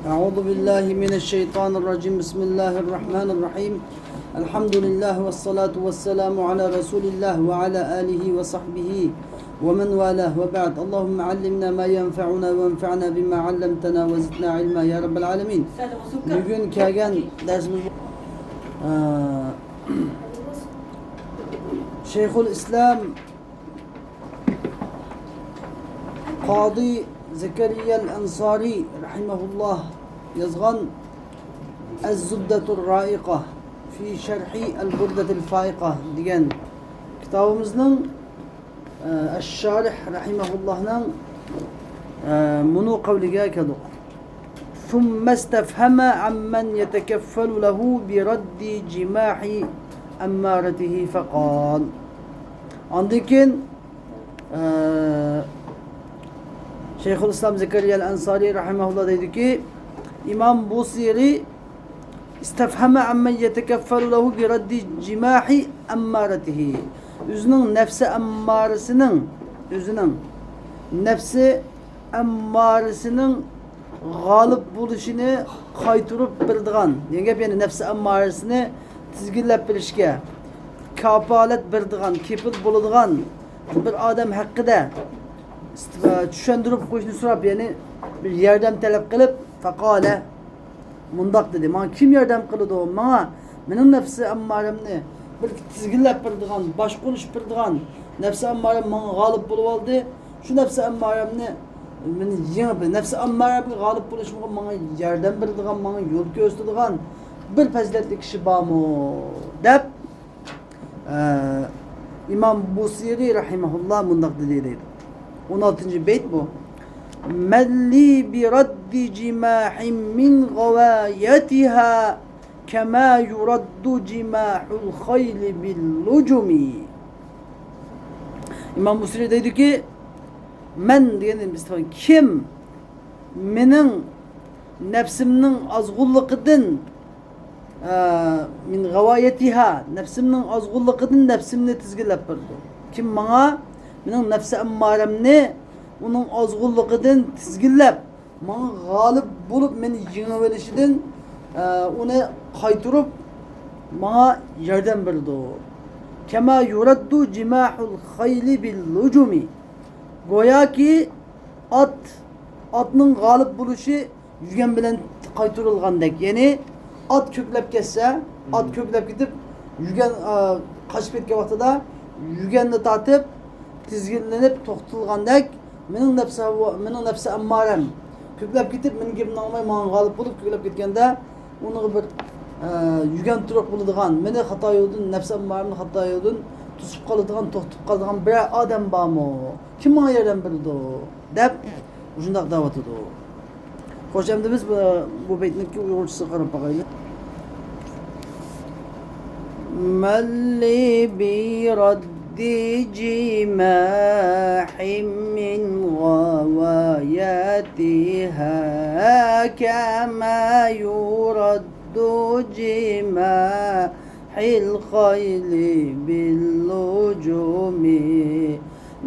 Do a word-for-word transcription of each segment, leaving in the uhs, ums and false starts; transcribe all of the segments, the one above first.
أعوذ بالله من الشيطان الرجيم. بسم الله الرحمن الرحيم. الحمد لله والصلاة والسلام على رسول الله وعلى آله وصحبه ومن والاه وبعد. اللهم علمنا ما ينفعنا وانفعنا بما علمتنا وزدنا علما يا رب العالمين. بۈگۈن كەلگەن دەرسىمىز، ئە، شەيخۇل ئىسلام قازى زەكەرىيەل ئەنسارى رەھىمەھۇللاھ يازغان ئەز-زۇبدەتۇر رائىقە فى شەرھى ئەل-بۇردەتىل فائىقە دېگەن كىتابىمىزنىڭ، ئە، ئەش-شارىھ رەھىمەھۇللاھنىڭ، ئە، مۇنۇ قەۋلىگە كەلدۇق. ثم استفهم عمن يتكفل له برد جماح أمارته فقال. ئاندىن كېيىن، ئە، شەيخۇل ئىسلام زەكەرىيەل ئەنسارى رەھىمەھۇللاھ دەيدۇكى، ئىمام بۇسىرى استفهم عمن يتكفل له برد جماح أمارته، ئۆزىنىڭ نەپسى ئەممارىسىنىڭ، ئۆزىنىڭ نەپسى ئەممارىسىنىڭ غالىب بولۇشىنى قايتۇرۇپ بېرىدىغان، دېگەن گەپ، يەنى نەپسى ئەممارىسىنى تىزگىنلەپ بېرىشكە كاپالەت بېرىدىغان، كېپىل بولىدىغان بىر ئادەم ھەققىدە چۈشەندۈرۈپ قويۇشنى سوراپ، يەنى بىر ياردەم تەلەپ قىلىپ، فقال، مۇنداق دېدى، ماڭا كىم ياردەم قىلىدۇ؟ ماڭا، مېنىڭ نەپسى ئەممارەمنى بىر تىزگىنلەپ بېرىدىغان، باشقۇرۇش بېرىدىغان، نەپسى ئەممارەم ماڭا غالىب بولۇۋالدى. شۇ نەپسى ئەممارەمنى مېنى يېڭىپ، نەپسى ئەممارەمگە غالىب بولۇشۇمغا ماڭا ياردەم بېرىدىغان، ماڭا يول كۆرسىتىدىغان بىر پەزىلەتلىك كىشى بارمۇ؟ دەپ، ئە، ئىمام بۇسىرى رەھىمەھۇللاھ مۇنداق دېدى دەيدۇ. ئون ئالتىنچى بەيت بۇ. من لي برد جماح من غوايتها كما يرد جماح الخيل باللجم. ئىمام بۇسىرى دەيدۇكى، مەن دېگەندىن بىز، كىم مېنىڭ نەپسىمنىڭ ئازغۇنلۇقىدىن، ئە، من غوايتها، نەپسىمنىڭ ئازغۇنلۇقىدىن نەپسىمنى تىزگىنلەپ بېرىدۇ. كىم ماڭا مېنىڭ نەپسى ئەممارەمنى ئۇنىڭ ئازغۇنلۇقىدىن تىزگىنلەپ، ماڭا غالىب بولۇپ مېنى يېڭىۋېلىشىدىن، ئە، ئۇنى قايتۇرۇپ ماڭا ياردەم بېرىدۇ. كما يرد جماح الخيل باللجم. گوياكى ئات، ئاتنىڭ غالىب بولۇشى يۈگەن بىلەن قايتۇرۇلغاندەك، يەنى ئات كۆكلەپ كەتسە، ئات كۆكلەپ كېتىپ، يۈگەن، ئا، قاچىپ كەتكەن ۋاقتىدا يۈگەننى تارتىپ، تىزگىنلىنىپ توختىتىلغاندەك، مېنىڭ نەپسى، مېنىڭ نەپسى ئەممارەم كۆكلەپ كېتىپ، مېنىڭ گېپىمنى ئاڭلىماي، ماڭا غالىب بولۇپ كۆكلەپ كەتكەندە، ئۇنىڭغا بىر، ئە، يۈگەن تۇرۇق بولىدىغان، مېنى خاتا يولدىن، نەپسى ئەممارەمنى خاتا يولدىن توسۇپ قالىدىغان، توختىتىپ قالىدىغان بىرەر ئادەم بارمۇ؟ كىم ماڭا ياردەم بېرىدۇ؟ دەپ، مۇشۇنداق دەۋاتىدۇ. خوش، ئەمدى بىز بۇ، بۇ بەيتنىڭكى ئۇيغۇرچىسىغا قاراپ باقايلى. من لي برد جماح من غوايتها كما يرد جماح الخيل باللجم.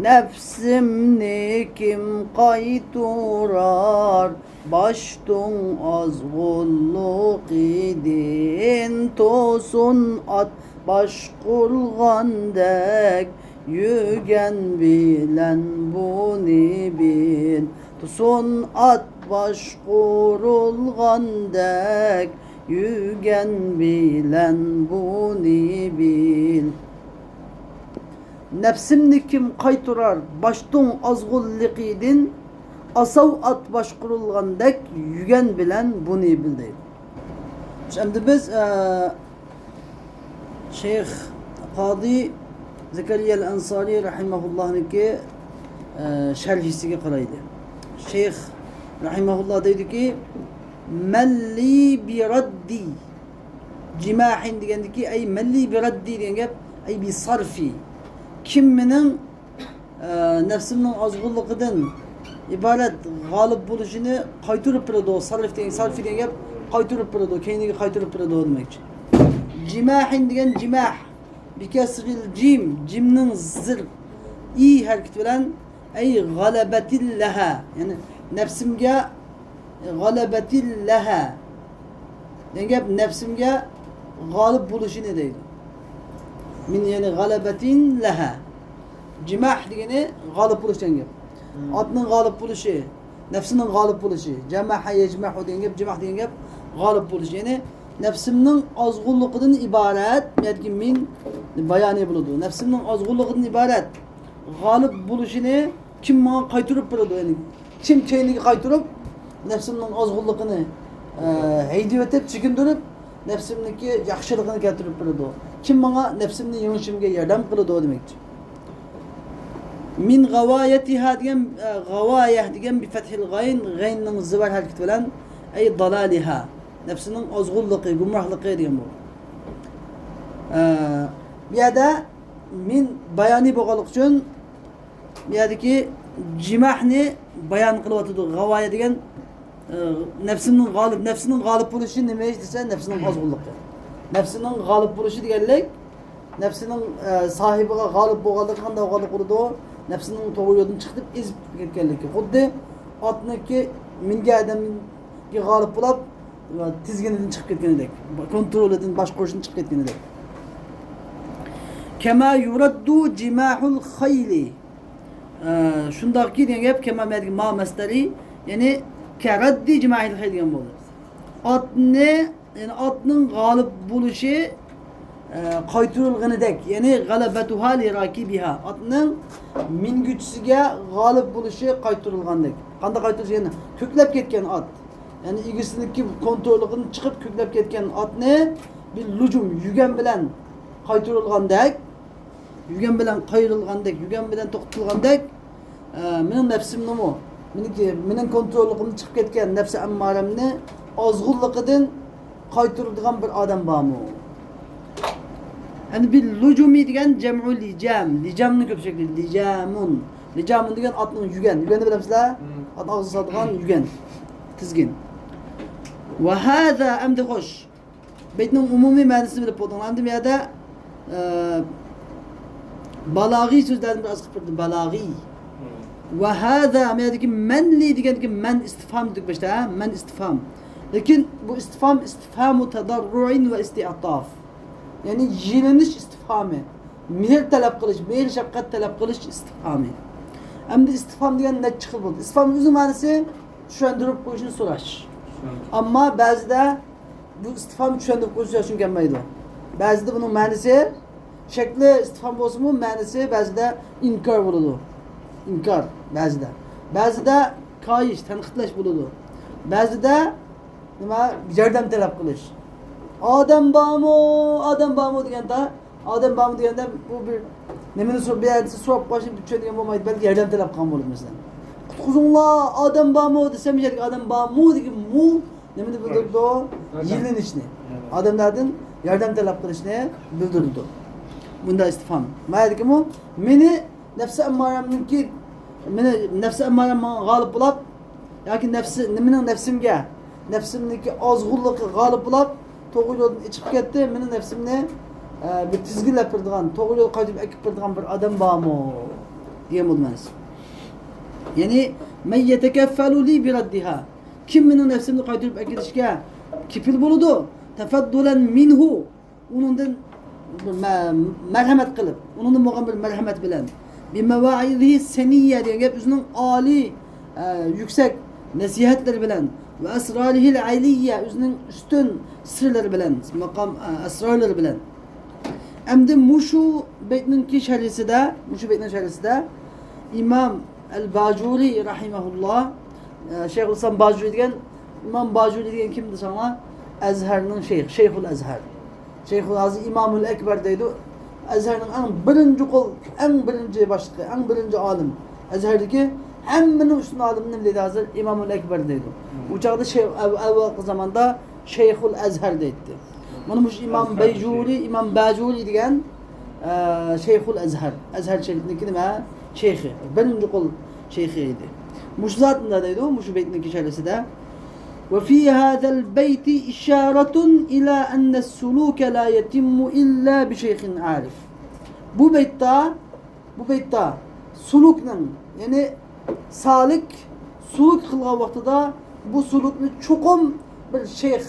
نەپسىمنى كىم قايتۇرار باشتۇڭ ئازغۇنلۇقىدىن؟ توسۇن ئات باشقۇرغاندەك يۈگەن بىلەن بۇنى بىل. توسۇن ئات باشقۇرۇلغاندەك يۈگەن بىلەن بۇنى بىل. نەپسىمنى كىم قايتۇرار باشتۇڭ ئازغۇنلۇقىدىن؟ ئاساۋ ئات باشقۇرۇلغاندەك يۈگەن بىلەن بۇنى بىل دەيدۇ. ئەمدى بىز، ئە، شەيخ قازى زەكەرىيەل ئەنسارى رەھىمەھۇللاھنىڭكى، ئە، شەرھىسىگە قارايلى. شەيخ رەھىمەھۇللاھ دەيدۇكى، مەللى بىرەددى جىماھىن دېگەندىكى، ئەي مەللى بىرەددى دېگەن گەپ، ئەي بىسەرفى. كىم مېنىڭ ئە، نەپسىمنىڭ ئازغۇنلۇقىدىن ئىبارەت غالىب بولۇشىنى قايتۇرۇپ بېرىدۇ. سەرف دېگەن، سەرفى دېگەن گەپ قايتۇرۇپ بېرىدۇ، كەينىگە قايتۇرۇپ بېرىدۇ دېمەكچى. جىماھىن دېگەن جىماھ، بىكەسرىل جىم، جىمنىڭ زىر، ئى ھەرىكىتى بىلەن، ئەي غەلەبەتىللەھا، يەنى نەپسىمگە غلبة لها دېگەن گەپ نەپسىمگە غالىب بولۇشىنى دەيدۇ. مىن، يەنى غلبة لها. جماح دېگىنى غالىب بولۇش دېگەن گەپ. ئاتنىڭ غالىب بولۇشى، نەپسىنىڭ غالىب بولۇشى. جمح يجمح دېگەن گەپ، جماح دېگەن گەپ غالىب بولۇش. يەنى نەپسىمنىڭ ئازغۇنلۇقىدىن ئىبارەت، بۇ يەردىكى مىن بايانى بولىدۇ. نەپسىمنىڭ ئازغۇنلۇقىدىن ئىبارەت غالىب بولۇشىنى كىم ماڭا قايتۇرۇپ بېرىدۇ؟ يەنى كىم كەينىگە قايتۇرۇپ، نەپسىمنىڭ ئازغۇنلۇقىنى، ئە، ھەيدىۋېتىپ، چېكىندۈرۈپ، نەپسىمنىڭكى ياخشىلىقىنى كەلتۈرۈپ بېرىدۇ؟ كىم ماڭا نەپسىمنى يېڭىشىمگە ياردەم قىلىدۇ دېمەكچى. مىن غاۋايەتىھا دېگەن، ئە، غاۋايە دېگەن بىفەتھىل غەين، غەيننىڭ زىۋەر ھەرىكىتى بىلەن، ئەي دالالىھا، نەپسىنىڭ ئازغۇنلۇقى، گۇمراھلىقى دېگەن بۇ. ئە، بۇ يەردە مىن بايانى بولغانلىقى ئۈچۈن، بۇ يەردىكى جىماھنى بايان قىلىۋاتىدۇ. غاۋايە دېگەن، ئە، نەپسىنىڭ غالىب، نەپسىنىڭ غالىب بولۇشى نېمە ئىش دېسە، نەپسىنىڭ ئازغۇنلۇقى. نەپسىنىڭ غالىب بولۇشى دېگەنلىك، نەپسىنىڭ، ئە، ساھىبىغا غالىب بولغانلىقى قانداق بولغانلىق بولىدۇ؟ نەپسىنىڭ توغرا يولدىن چىقىپ ئېزىپ كەتكەنلىكى. خۇددى ئاتنىڭكى مىنگەن ئادەمگە غالىب بولاپ، تىزگىنىدىن چىقىپ كەتكىنىدەك، كونترولىدىن، باشقۇرۇشىدىن چىقىپ كەتكىنىدەك. كەما يۇرەددۇ جىماھۇل خەيلى. ئە، شۇنداقكى دېگەن گەپ، كەما مەدىكى ما مەسدەرى، يەنى كەرەددى جىماھىل خەيلى دېگەن بولدى. ئاتنى، يەنى ئاتنىڭ غالىب بولۇشى، ئە، قايتۇرۇلغىنىدەك، يەنى غەلەبەتۇھا لىراكىبىھا، ئاتنىڭ مىنگۈچىسىگە غالىب بولۇشى قايتۇرۇلغاندەك. قانداق قايتۇرۇلۇش؟ يەنى كۆكلەپ كەتكەن ئات. يەنى ئىگىسىنىڭكى كونترولىدىن چىقىپ كۆكلەپ كەتكەن ئاتنى بىر لۇجۇم، يۈگەن بىلەن قايتۇرۇلغاندەك، يۈگەن بىلەن قايرىلغاندەك، يۈگەن بىلەن توختىتىلغاندەك، ئە، مېنىڭ نەپسىمنىمۇ، مېنىڭكى، مېنىڭ كونتروللۇقۇمدىن چىقىپ كەتكەن نەپسى ئەممارەمنى ئازغۇنلۇقىدىن قايتۇرىدىغان بىر ئادەم بارمۇ؟ ئەمدى بىر لۇجۇمى دېگەن جەمئۇ لىجام، لىجامنى كۆپ شەكلى، لىجامۇن. لىجامۇن دېگەن ئاتنىڭ يۈگەن. يۈگەننى بىلەمسىلەر؟ مم. ئات ئاغزىغا سالىدىغان يۈگەن. تىزگىن. ۋە ھازا، ئەمدى خوش. بەيتنىڭ ئومۇمىي مەنىسىنى بىلىپ بولدۇڭلار. ئەمدى بۇ يەردە، ئە، بالاغىي سۆزلەردىن بىر ئاز قىلىپ بېرىدۇ. بالاغىي. مم. ۋە ھازا، بۇ يەردىكى مەن لى دېگەندىكى مەن ئىستىفھام دېدۇق باشتا، ھە؟ مەن ئىستىفھام. لېكىن بۇ ئىستىفھام، ئىستىفھامۇ تەداررۇئىن ۋە ئىستىئتاف. يەنى يېلىنىش ئىستىفھامى. مېھىر تەلەپ قىلىش، مېھىر شەپقەت تەلەپ قىلىش ئىستىفھامى. ئەمدى ئىستىفھام دېگەن نەچچە خىل بولدى. ئىستىفھام ئۆزىنىڭ مەنىسى چۈشەندۈرۈپ قويۇشنى سوراش. چۈشەندۈرۈپ. ئەمما بەزىدە بۇ ئىستىفھام چۈشەندۈرۈپ قويۇش ئۈچۈن كەلمەيدۇ. بەزىدە بۇنىڭ مەنىسى، شەكلى ئىستىفھام بولسىمۇ، مەنىسى بەزىدە ئىنكار بولىدۇ. ئىنكار بەزىدە. بەزىدە كايىش، تەنقىدلەش بولىدۇ. بەزىدە نېمە، ياردەم تەلەپ قىلىش. ئادەم بارمۇ، ئادەم بارمۇ دېگەندە، ئادەم بارمۇ دېگەندە، بۇ بىر نېمىنى سو-، بىر يەردە سوراپ قويۇشنى چۈشەنگەن بولمايدۇ، بەلكى ياردەم تەلەپ قىلغان بولىدۇ، مەسىلەن. قۇتقۇزۇڭلار، ئادەم بارمۇ دېسەم، بۇ يەردىكى ئادەم بارمۇ دېگەن مۇ نېمىنى بىلدۈرىدۇ؟ ياردەم. يېلىنىشنى. ياردەم. ئادەملەردىن ياردەم تەلەپ قىلىشنى بىلدۈرىدۇ. بۇنداق ئىستىفھام. ما يەردىكىمۇ مېنى نەپسى ئەممارەمنىڭكى، مېنى نەپسى ئەممارەم ماڭا غالىب بولاپ، ياكى نەپسى، نېمىنىڭ نەپسىمگە، نەپسىمنىڭكى ئازغۇنلۇقى غالىب بولاپ، توغرا يولدىن ئېچىقىپ كەتتى، مېنىڭ نەپسىمنى، ئە، بىر تىزگىنلەپ بېرىدىغان، توغرا يولغا قايتۇرۇپ ئەكىپ بېرىدىغان بىر ئادەم بارمۇ؟ دېگەن بولدى مەنىسى. يەنى، مەن يەتەكەففەلۇ لى بىرەددىھا. كىم مېنىڭ نەپسىمنى قايتۇرۇپ ئەكېلىشكە كېپىل بولىدۇ؟ تەفەددۇلەن مىنھۇ. ئۇنىڭدىن بىر مە-، مەرھەمەت قىلىپ، ئۇنىڭدىن بولغان بىر مەرھەمەت بىلەن، بىمەۋائىزىھى سەنىيە دېگەن گەپ، ئۆزىنىڭ ئالىي، ئە، يۈكسەك نەسىھەتلىرى بىلەن، ۋە ئەسرارىھىل ئەلىيە، ئۆزىنىڭ ئۈستۈن سىرلىرى بىلەن، ماقام، ئە، ئەسرارلىرى بىلەن. ئەمدى مۇشۇ بەيتنىڭكى شەرھىسىدە، مۇشۇ بەيتنىڭ شەرھىسىدە ئىمام ئەل باجۇرى رەھىمەھۇللا، ئە، شەيخۇل ئىسلام باجۇرى دېگەن، ئىمام باجۇرى دېگەن كىم دېسەڭلار، ئەزھەرنىڭ شەيخى، شەيخۇل ئەزھەر. شەيخۇل ھازىر ئىمامۇل ئەكبەر دەيدۇ. ئەزھەرنىڭ ئەڭ بىرىنچى قول، ئەڭ بىرىنچى باشلىقى، ئەڭ بىرىنچى ئالىم. ئەزھەردىكى ھەممىنىڭ ئۈستۈن ئالىمى نېمە دەيدۇ ھازىر؟ ئىمامۇل ئەكبەر دەيدۇ. ئۇ چاغدا شەي-، ئەۋ-، ئەۋۋەلقى زاماندا شەيخۇل ئەزھەر دەيتتى. مانا مۇشۇ ئىمام بەيجۇرى، ئىمام باجۇرى دېگەن، ئە، شەيخۇل ئەزھەر. ئەزھەر شەرىپنىڭكى نېمە؟ شەيخى. بىرىنچى قول شەيخى ئىدى. مۇشۇ زات مۇنداق دەيدۇ، مۇشۇ بەيتنىڭكى شەرھىسىدە. وفي هذا البيت إشارة إلى أن السلوك لا يتم إلا بشيخ عارف. بۇ بەيتتە، بۇ بەيتتە سۇلۇكنىڭ، يەنى سالىك سۇلۇك قىلغان ۋاقتىدا بۇ سۇلۇكنى چوقۇم بىر شەيخ،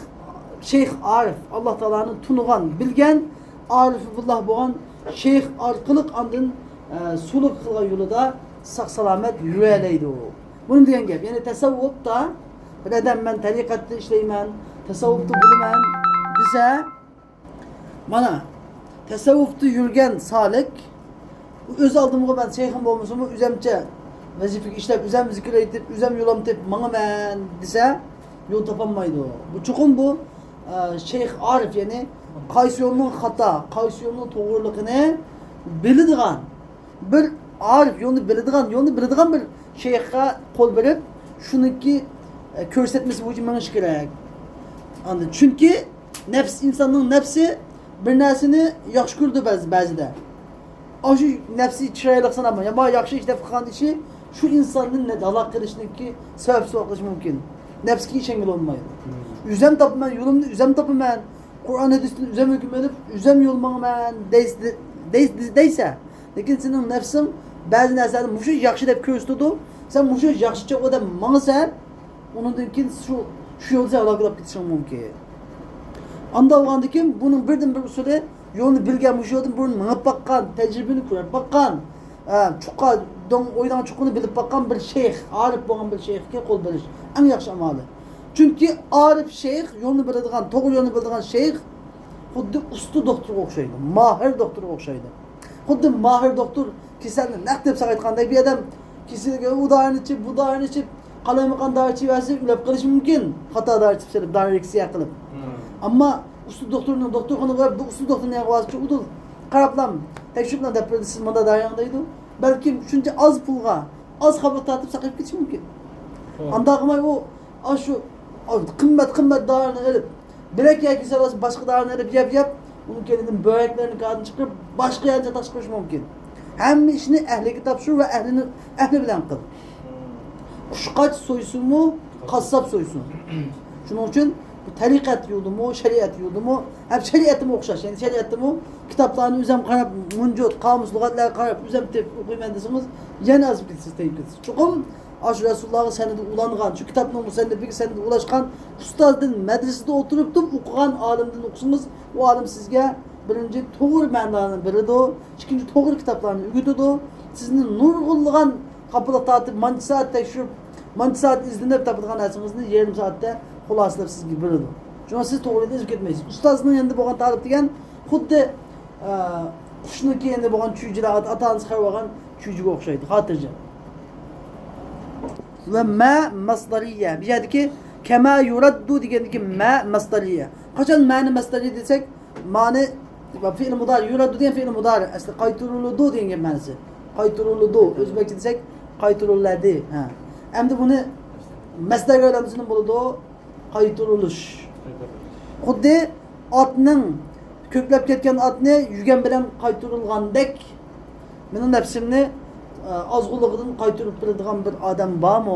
شەيخ ئارىف، ئاللا تائالانى تونۇغان، بىلگەن، ئارىفۇللا بولغان شەيخ ئارقىلىق ئاندىن، ئە، سۇلۇك قىلغان يولىدا ساق-سالامەت يۈرەلەيدۇ. بۇنى دېگەن گەپ. يەنى تەسەۋۋۇپتا بىر ئادەم، مەن تەرىقەتتە ئىشلەيمەن، تەسەۋۋۇپتا بولىمەن دېسە، مانا، تەسەۋۋۇپتا يۈرگەن سالىك، ئۆز ئالدىمغا مەن شەيخىم بولمىسىمۇ، ئۆزەمچە ۋەزىپىگە ئىشلەپ، ئۆزەم زىكىر ئېيتىپ، ئۆزەم يولۇم تېپىپ ماڭىمەن دېسە، يول تاپالمايدۇ. بۇ چوقۇم بۇ، ئە، شەيخ ئارىف، يەنى قايسى يولنىڭ خاتا، قايسى يولنىڭ توغرىلىقىنى بىلىدىغان، بىر ئارىف، يولنى بىلىدىغان، يولنى بىلىدىغان بىر شەيخقە قول بېرىپ، شۇنىڭكى، ئە، كۆرسەتمىسى بويىچە مېڭىش كېرەك. ئاندىن، چۈنكى نەپس، ئىنساننىڭ نەپسى بىر نەرسىنى ياخشى كۆرىدۇ بەزى، بەزىدە. ئاشۇ نەپسى چىرايلىق ساناپ، يا ياخشى ئىش دەپ قىلغان ئىشى شۇ ئىنساننى ھالاك قىلىشنىڭكى سەۋەبچىسى بولۇپ قېلىشى مۇمكىن. نەپسكە ئىشەنگىلى بولمايدۇ. ئۆزەم تاپىمەن، يولۇمنى ئۆزەم تاپىمەن، قۇرئان ھەدىستىن ئۆزەم ھۆكۈم ئېلىپ، ئۆزەم يول ماڭىمەن دەيس-، دەيس-، دەيسە، لېكىن سېنىڭ نەپسىڭ بەزى نەرسىلەرنى مۇشۇ ياخشى دەپ كۆرسىتىدۇ، سەن مۇشۇ ياخشىچە ئۇ دەپ ماڭىسەن، ئۇنىڭدىن كېيىن شۇ، شۇ يولدا سەن ھالاك بولۇپ كېتىشىڭ مۇمكىن. ئانداق بولغاندىن كېيىن بۇنىڭ بىردىنبىر ئۇسۇلى، يولنى بىلگەن، مۇشۇ يولدىن بۇرۇن مېڭىپ باققان، تەجرىبىنى كۆرۈپ باققان، ئە، چۇقا، دۆڭ، ئويناڭ چۇقىنى بىلىپ باققان بىر شەيخ، ئارىپ بولغان بىر شەيخكە قول بېرىش ئەڭ ياخشى ئامالى. چۈنكى ئارىپ شەيخ، يولنى بىلىدىغان، توغرا يولنى بىلىدىغان شەيخ خۇددى ئۇستا دوختۇرغا ئوخشايدۇ، ماھىر دوختۇرغا ئوخشايدۇ. خۇددى ماھىر دوختۇر كېسەلنى نەق دەپ ساقايتقاندەك، بىر ئادەم كېسىلگە ئۇ دارىنى ئىچىپ، بۇ دارىنى ئىچىپ، قالايمىقان دارى ئىچىۋەرسە ئۆلۈپ قېلىشى مۇمكىن. خاتا دارى ئىچىپ سېلىپ، دارى رېكسىيە قىلىپ. ئەمما ئۇستا دوختۇرنىڭ دوختۇرخانىغا بېرىپ، بۇ ئۇستا دوختۇرنى يەنە ۋاسىتە ئۇدۇل قاراپلام، تەكشۈرۈپلام دەپ بېرىدۇ، سىز مۇنداق دارى ئېڭىڭ دەيدۇ. بەلكىم شۇنچە ئاز پۇلغا، ئاز خەلققە تارتىپ ساقىيىپ كېتىشى مۇمكىن. ئانداق قىلماي ئۇ، ئاشۇ قىممەت، قىممەت دارىنى ئېلىپ، بۆرەك يەگۈسى بولسا باشقا دارىنى ئېلىپ يەپ، يەپ، ئۇنىڭ كەينىدىن بۆرەكلەرنى كەينىدىن چىقىرىپ، باشقا يەرگە تاشلىپ قويۇشى مۇمكىن. ھەممە ئىشنى ئەھلىگە تاپشۇر ۋە ئەھلىنى، ئەھلى بىلەن قىل. قۇشقاچ سويسۇنمۇ، قاسساپ سويسۇن. شۇنىڭ ئۈچۈن بۇ تەرىقەت يولىدىمۇ، شەرىئەت يولىدىمۇ، ھەم شەرىئەتتىمۇ ئوخشاش. يەنى شەرىئەتتىمۇ كىتابلارنى ئۆزەم قاراپ، مۇنجۇت، قامۇس، لۇغەتلەرگە قاراپ، ئۆزەم تېپىپ ئوقۇيمەن دېسىڭىز، يەنە ئازىپ كېتىسىز، تېگىپ كېتىسىز. چوقۇم ئاشۇ رەسۇلۇللاغا سەنىدى ئۇلانغان، شۇ كىتابنىڭ مۇسەننىپىگە سەنىدى ئۇلاشقان ئۇستازدىن، مەدرىسىدە ئولتۇرۇپ تۇرۇپ ئوقۇغان ئالىمدىن ئوقۇسىڭىز، ئۇ ئالىم سىزگە بىرىنچى توغرا مەنىلەرنى بېرىدۇ، ئىككىنچى توغرا كىتابلارنى ئۆگىتىدۇ، سىزنى نۇرغۇنلىغان قاپىلىق تارتىپ، مانچە سائەت تەكشۈرۈپ، مانچە سائەت ئىزدىنىپ تاپىدىغان نەرسىڭىزنى يېرىم سائەتتە خۇلاسىلەپ سىزگە بېرىدۇ. شۇڭا سىز توغرا يولدا ئېزىپ كەتمەيسىز. ئۇستازنىڭ يېنىدا بولغان تالىپ دېگەن خۇددى، ئە، قۇشنىڭكى يېنىدا بولغان چۈجىلەر، ئاتا-، ئاتا-ئانىسى قېرىپ ئالغان چۈجىگە ئوخشايدۇ، خاتىرجەم. ۋە مە مەسدەرىيە. بۇ يەردىكى كەما يۇرەددۇ دېگەندىكى مە مەسدەرىيە. قاچان مەنى مەسدەرىيە دېسەك، مەنى فېئىل مۇدارى، يۇرەددۇ دېگەن فېئىل مۇدارى. ئەسلى قايتۇرۇلىدۇ دېگەن گەپ مەنىسى. قايتۇرۇلىدۇ. ئۆزبەكچە دېسەك، قايتۇرۇلەدى. ھە. ئەمدى بۇنى مەسدەرگە ئايلاندۇرسا نېمە بولىدۇ؟ قايتۇرۇلۇش. خۇددى ئاتنىڭ كۆكلەپ كەتكەن ئاتنى يۈگەن بىلەن قايتۇرۇلغاندەك، مېنىڭ نەپسىمنى، ئە، ئازغۇنلۇقىدىن قايتۇرۇپ بېرىدىغان بىر ئادەم بارمۇ؟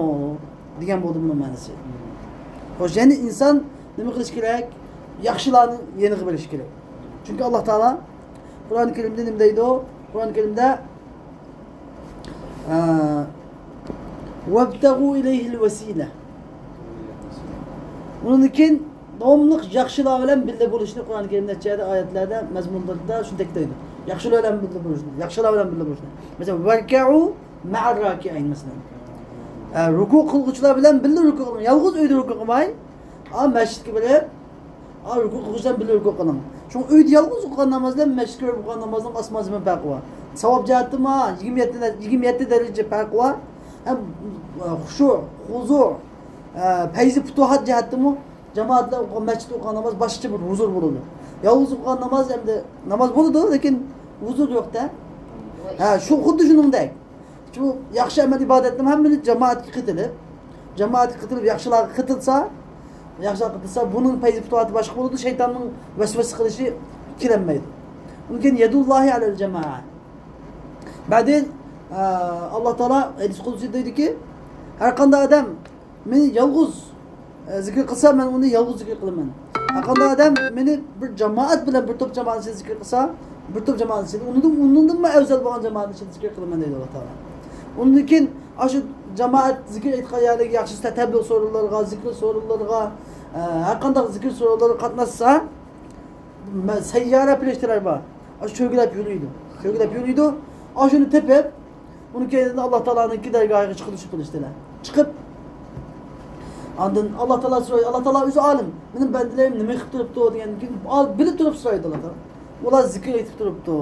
دېگەن بولدى بۇنىڭ مەنىسى. خوش، يەنى ئىنسان نېمە قىلىشى كېرەك؟ ياخشىلارنىڭ يېنىغا بېرىشى كېرەك. چۈنكى ئاللا تائالا قۇرئان كەرىمدە نېمە دەيدۇ؟ قۇرئان كەرىمدە، ئە، «وابتغوا إليه الوسيلة». ئۇنىڭدىن كېيىن داۋاملىق ياخشىلار بىلەن بىللە بولۇشنى قۇرئان كەرىم نەچچە يەردە ئايەتلەردە، مەزمۇنلىرىدا شۇنداق دەيدۇ. ياخشىلار بىلەن بىللە بولۇشنى، ياخشىلار بىلەن بىللە بولۇشنى. مەسىلەن، «ۋەركەئۇ مەئەر راكىئىن» مەسىلەن. ئە، رۇكۇ قىلغۇچىلار بىلەن بىللە رۇكۇ قىلىڭ. يالغۇز ئۆيدە رۇكۇ قىلماي، ئا، مەسچىتكە بېرىپ، ئا، رۇكۇ قىلغۇچىلار بىللە رۇكۇ قىلىڭ. شۇڭا ئۆيدە يالغۇز ئوقۇغان ناماز بىلەن مەسچىتكە بېرىپ ئوقۇغان نامازنىڭ ئاسمان زېمىن پەرقى بار. ساۋاب جەھەتتىمۇ يىگىرمە يەتتە، يىگىرمە يەتتە دەرىجە پەرقى بار. ھەم، ئە، خۇشۇ، خۇزۇ، ئە، پەيزى پۇتۇھات جەھەتتىمۇ جامائەت بىلەن ئوقۇغان، مەسچىتتە ئوقۇغان ناماز باشقىچە بىر ھۇزۇر بولىدۇ. يالغۇز ئوقۇغان ناماز ئەمدى ناماز بولىدۇ، لېكىن ھۇزۇر يوق-دە. ھە، شۇ خۇددى شۇنىڭدەك. شۇ ياخشى ئەمەل ئىبادەتنىمۇ ھەممىنى جامائەتكە قېتىلىپ، جامائەتكە قېتىلىپ ياخشىلارغا قېتىلسا، ياخشىلارغا قېتىلسا، بۇنىڭ پەيزى پۇتۇۋاتى باشقا بولىدۇ، شەيتاننىڭ ۋەسۋەسە قىلىشى كېلەلمەيدۇ. ئۇنىڭ كېيىن يەدۇللاھى ئەلەل جامائە. بەدىن، ئە، ئاللا تائالا ھەدىس قۇدسىيدا دەيدۇكى، ھەر قانداق ئادەم مېنى يالغۇز، ئە، زىكىر قىلسا، مەن ئۇنى يالغۇز زىكىر قىلىمەن. ھەر قانداق ئادەم مېنى بىر جامائەت بىلەن، بىر توپ جامائەت ئىچىدە زىكىر قىلسا، بىر توپ جامائەت ئىچىدە، ئۇنىڭدىن، ئۇنىڭدىنمۇ ئەۋزەل بولغان جامائەت ئىچىدە زىكىر قىلىمەن دەيدۇ ئاللا تائالا. ئۇنىڭدىن كېيىن ئاشۇ جامائەت زىكىر ئېيتقان يەرلەرگە ياخشى تەبلىغ سورۇنلىرىغا، زىكىر سورۇنلىرىغا، ئە، ھەر قانداق زىكىر سورۇنلىرىغا قاتناشسا، مە-، سەييارە پىرىشتىلەر بار. ئاشۇ چۆگىلەپ يۈرىدۇ. چۆگىلەپ يۈرىدۇ. ئاشۇنى تېپىپ، ئۇنىڭ كەينىدىن ئاللا تائالانىڭكى دەرگاھىغا چىقىدۇ شۇ پىرىشتىلەر. چىقىپ، ئاندىن ئاللا تائالا سورايدۇ. ئاللا تائالا ئۆزى ئالىم. مېنىڭ بەندىلىرىم نېمە قىلىپ تۇرۇپتۇ دېگەندىن كېيىن، ئال-، بىلىپ تۇرۇپ سورايدۇ ئاللا تائالا. ئۇلار زىكىر ئېيتىپ تۇرۇپتۇ.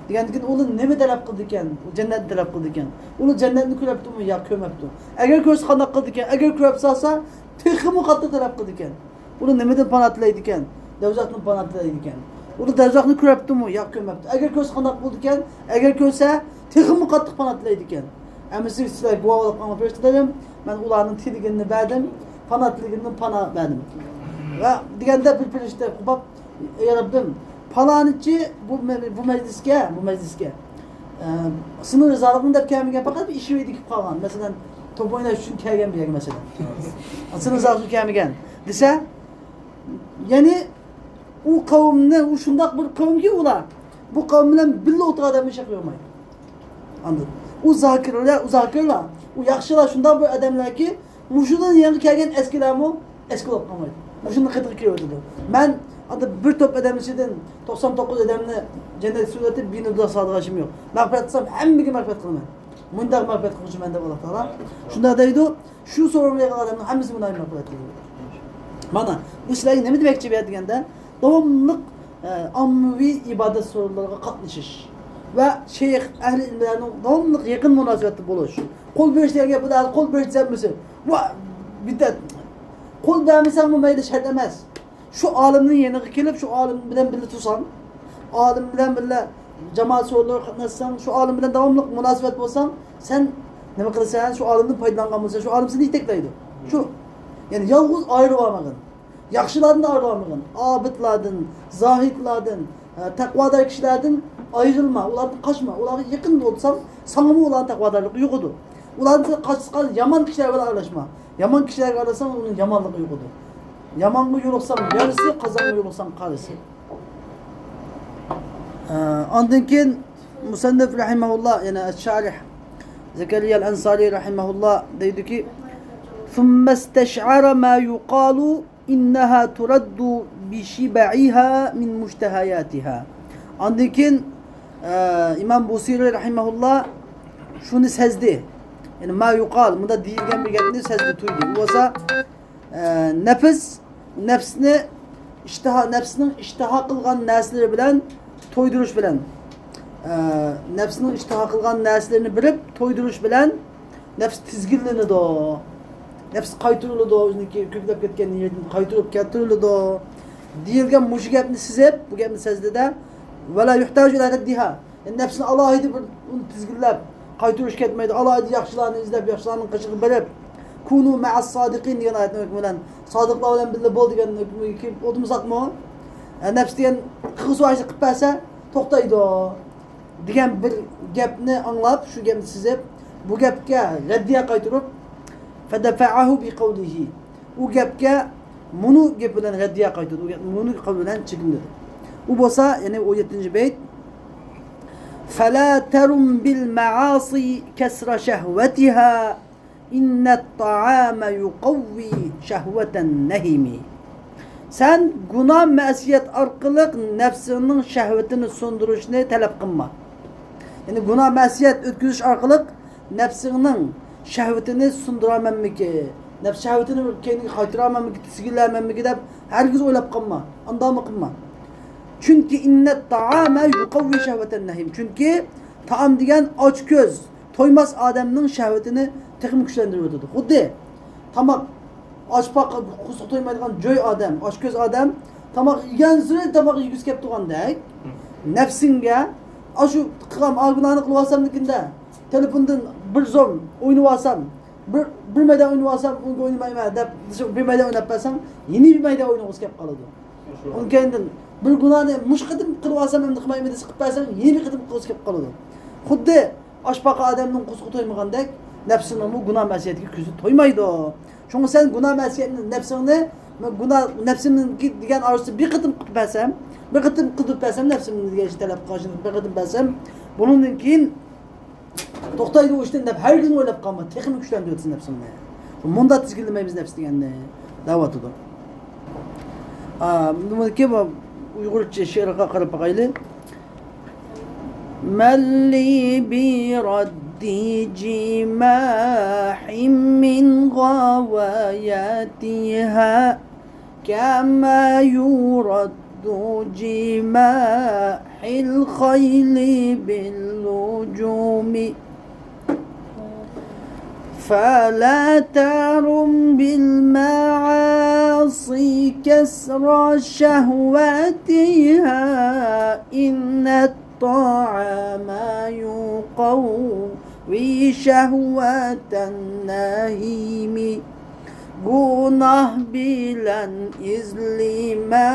دېگەندىن كېيىن، ئۇلار نېمە تەلەپ قىلىدىكەن؟ جەننەتنى تەلەپ قىلىدىكەن. ئۇلار جەننەتنى كۆرۈپتۇمۇ يا كۆرمەپتۇ؟ ئەگەر كۆرسە قانداق قىلىدىكەن؟ ئەگەر كۆرۈپ سالسا، تېخىمۇ قاتتىق تەلەپ قىلىدىكەن. ئۇلار نېمىدىن پانا تىلەيدىكەن؟ دوزاختىن پانا تىلەيدىكەن. ئۇلار دوزاخنى كۆرۈپتۇمۇ يا كۆرمەپتۇ؟ ئەگەر كۆرسە قانداق بولىدىكەن؟ ئەگەر كۆرسە، تېخىمۇ قاتتىق پانا تىلەيدىكەن. ئەمىسە سىلەر گۇۋاھلىق قىلغان پىرىشتىلىرىم، مەن ئۇلارنىڭ تىلىگىنىنى بەردىم، پانا تىلىگىنىدىن پانا بەردىم. ۋە دېگەندە بىر پىرىشتە قوپاپ، ئەي رەببىم، پالانىچى بۇ مە-، بۇ مەجلىسكە، بۇ مەجلىسكە، ئە، سېنىڭ رىزالىقىڭنى دەپ كەلمىگەن، پەقەت بىر ئىش ۋەدە كېلىپ قالغان. مەسىلەن، توپ ئويناش ئۈچۈن كەلگەن بۇ يەرگە، مەسىلەن. سېنىڭ رىزالىقىڭ ئۈچۈن كەلمىگەن دېسە، يەنى ئۇ قەۋمنى، ئۇ شۇنداق بىر قەۋمكى ئۇلار، بۇ قەۋم بىلەن بىللە ئولتۇرغان ئادەمنى شەك يوقمايدۇ. ئاندىن ئۇ زاكىرلار، ئۇ زاكىرلار، ئۇ ياخشىلار شۇنداق بىر ئادەملەركى، مۇشۇندىن يېڭى كەلگەن ئەسكىلەرمۇ ئەسكى بولۇپ قالمايدۇ. مۇشۇندىن قېتىغا كىرىۋېتىدۇ. مەن ئاندىن بىر توپ ئادەم ئىچىدىن توقسان توققۇز ئادەمنى جەننەتكە سۈرۈۋېتىپ، بىنى دوزاخ سالىدىغان ئىشىم يوق. مەغپىرەت قىلسام، ھەممىگە مەغپىرەت قىلىمەن. مۇنداق مەغپىرەت قىلغۇچىمەن دەپ ئاللا تائالا شۇنداق دەيدۇ. شۇ سورۇنغا يىغىلغان ئادەمنىڭ ھەممىسىگە مۇناپىق بولاتتى. مانا، بۇ سىلەرگە نېمە دېمەكچى بۇ يەردە دېگەندە، داۋاملىق، ئە، ئاممىۋى ئىبادەت سورۇنلىرىغا قاتنىشىش ۋە شەيخ، ئەھلى ئىلىملەرنىڭ داۋاملىق يېقىن مۇناسىۋەتتە بولۇش. قول بېرىش دېگەن گەپ بۇدا، قول بېرىش دېمىسە، ۋا، بىدئەت. قول بەرمىسەڭمۇ مەيلى، شەرت ئەمەس. شۇ ئالىمنىڭ يېنىغا كېلىپ، شۇ ئالىم بىلەن بىللە تۇرساڭ، ئالىم بىلەن بىللە جامائەت سورۇنلىرىغا قاتناشساڭ، شۇ ئالىم بىلەن داۋاملىق مۇناسىۋەت بولساڭ، سەن نېمە قىلىسەن؟ شۇ ئالىمدىن پايدىلانغان بولساڭ، شۇ ئالىم سېنى يېتەكلەيدۇ. شۇ، يەنى يالغۇز ئايرىلىۋالمىغىن. ياخشىلاردىن ئايرىلىۋالمىغىن. ئابىدلاردىن، زاھىدلاردىن، ئە، تەقۋادار كىشىلەردىن ئايرىلما، ئۇلاردىن قاچما. ئۇلارغا يېقىن بولساڭ، ساڭىمۇ ئۇلارنىڭ تەقۋادارلىقى يۇقىدۇ. ئۇلاردىن قاچقان يامان كىشىلەر بىلەن ئارىلاشما. يامان كىشىلەرگە ئارىلاشساڭ، ئۇنىڭ يامانلىقى يۇقىدۇ. يامانغا يولۇقساڭ يارىسى، قازانغا يولۇقساڭ قارىسى. ئە، ئاندىن كېيىن مۇسەننىف رەھىمەھۇللا، يەنى شارىھ زەكەرىيا ئەنسارى رەھىمەھۇللا دەيدۇكى، ثم استشعر ما يقال إنها ترد بشبعها من مشتهياتها. ئاندىن كېيىن، ئە، ئىمام بۇسىرى رەھىمەھۇللا شۇنى سەزدى. يەنى ما يقال، مۇندا دېيىلگەن بىر گەپنى سەزدى، تۇيدى. ئۇ بولسا، ئە، نەپس، نەپسنى ئىشتىھا، نەپسنىڭ ئىشتىھا قىلغان نەرسىلىرى بىلەن تويدۇرۇش بىلەن، ئە، نەپسنىڭ ئىشتىھا قىلغان نەرسىلىرىنى بېرىپ تويدۇرۇش بىلەن نەپس تىزگىنلىنىدۇ. نەپس قايتۇرۇلىدۇ، ئۆزىنىڭكى كۆكلەپ كەتكەن يېرىدىن قايتۇرۇپ كەلتۈرۈلىدۇ. دېيىلگەن مۇشۇ گەپنى سىزىپ، بۇ گەپنى سەزدىدە، ولا يحتاج إلى ردها. يەنى نەپسنى ئالاھىدە بىر ئۇنى تىزگىنلەپ، قايتۇرۇش كەتمەيدۇ. ئالاھىدە ياخشىلارنى ئىزدەپ، ياخشىلارنىڭ قېشىغا بېرىپ، كونوا مع الصادقين دېگەن ئايەتنىڭ ھۆكمى بىلەن، سادىقلار بىلەن بىللە بول دېگەن ھۆكمىگە كېلىپ ئولتۇرمىساقمۇ؟ ئە، نەپس دېگەن قىلغۇسى بار ئىشنى قىلىپ بەرسە، توختايدۇ. دېگەن بىر گەپنى ئاڭلاپ، شۇ گەپنى سىزىپ، بۇ گەپكە رەددىيە قايتۇرۇپ، فدفعه بقوله. ئۇ گەپكە مۇنۇ گەپ بىلەن رەددىيە قايتۇردى. ئۇ گەپ مۇنۇ قول بىلەن چېكىندى. ئۇ بولسا، يەنى ئون يەتتىنچى بەيت، فلا ترم بالمعاصي كسر شهوتها إن الطعام يقوي شهوة النهم. سەن گۇناھ مەسىيەت ئارقىلىق نەپسىڭنىڭ شەھۋىتىنى سۇندۇرۇشنى تەلەپ قىلما. يەنى گۇناھ مەسىيەت ئۆتكۈزۈش ئارقىلىق نەپسىڭنىڭ شەھۋىتىنى سۇندۇرامەنمىكى، نەپس شەھۋىتىنى كەينىگە قايتۇرامەنمىكى، تىزگىنلەيمەنمىكى دەپ ھەرگىز ئويلاپ قالما، ئانداقمۇ قىلما. چۈنكى إن الطعام يقوي شهوة النهم. چۈنكى تائام دېگەن ئاچكۆز، تويماس ئادەمنىڭ شەھۋىتىنى تېخىمۇ كۈچلەندۈرۈۋېتىدۇ. خۇددى تاماق، ئاچ پاقا، قورسىقى تويمايدىغان جۆي ئادەم، ئاچكۆز ئادەم تاماق يېگەنسېرى تاماق يېگۈسى كەپ تۇرغاندەك، نەپسىڭگە ئاشۇ قىلغان ئاگۇنانى قىلىۋالسامدىكىندە، تېلېفوندىن بىر زوم ئوينىۋالسام، بىر، بىر مەيدان ئوينىۋالسام، ئۇنى ئوينىمايمەن دەپ، بىر مەيدان ئويناپ بەرسەڭ، يەنە بىر مەيدان ئوينىغۇسى كەپ قالىدۇ. ئۇنىڭ كەينىدىن بىر گۇناھنى مۇشۇ قېتىم قىلىۋالسام، ئەمدى قىلمايمەن دېسە، قىلىپ بەرسەڭ، يەنە بىر قېتىم قىلغۇسى كەپ قالىدۇ. خۇددى ئاچ پاقا ئادەمنىڭ قورسىقى تويمىغاندەك، نەپسىنىڭمۇ گۇناھ مەسىيەتكە كۆزى تويمايدۇ. شۇڭا سەن گۇناھ مەسىيەتنى، نەپسىڭنى، گۇناھ، نەپسىمنىڭكى دېگەن ئارزۇسى بىر قېتىم قىلىپ بەرسەم، بىر قېتىم قىلدۇرۇپ بەرسەم، نەپسىمنى دېگەن ئىشنى تەلەپ قىلغان ئىشنى بىر قېتىم بەرسەم، بۇنىڭدىن كېيىن توختايدۇ ئۇ ئىشتىن دەپ ھەرگىزمۇ ئويلاپ قالما. تېخىمۇ كۈچلەندۈرىسەن نەپسىڭنى. مۇنداق تىزگىنلىمەيمىز نەپس دېگەننى دەۋاتىدۇ. ئا، بۇنىڭكى بۇ ئۇيغۇرچە شېئىرغا قاراپ باقايلى. من لي برد جماح من غوايتها، كما يرد جماح الخيل باللجوم. فلا ترم بالمعاصي كسر شهوتها، إن الطعام يقوي شهوة النعيم. گۇناھ بىلەن ئىزلىمە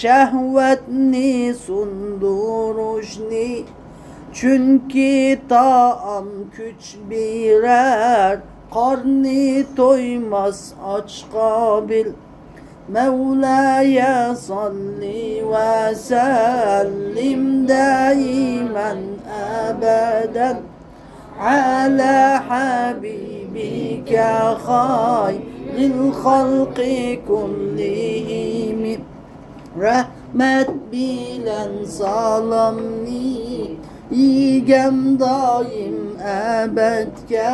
شەھۋەتنى سۇندۇرۇشنى، چۈنكى تائام كۈچ بېرەر، قارنى تويماس ئاچقا بىل. مولاي صل وسلم دائما أبدا على حبيبك خير الخلق كلهم. رەھمەت بىلەن سالامنى يېگەن دائىم ئەبەدكە،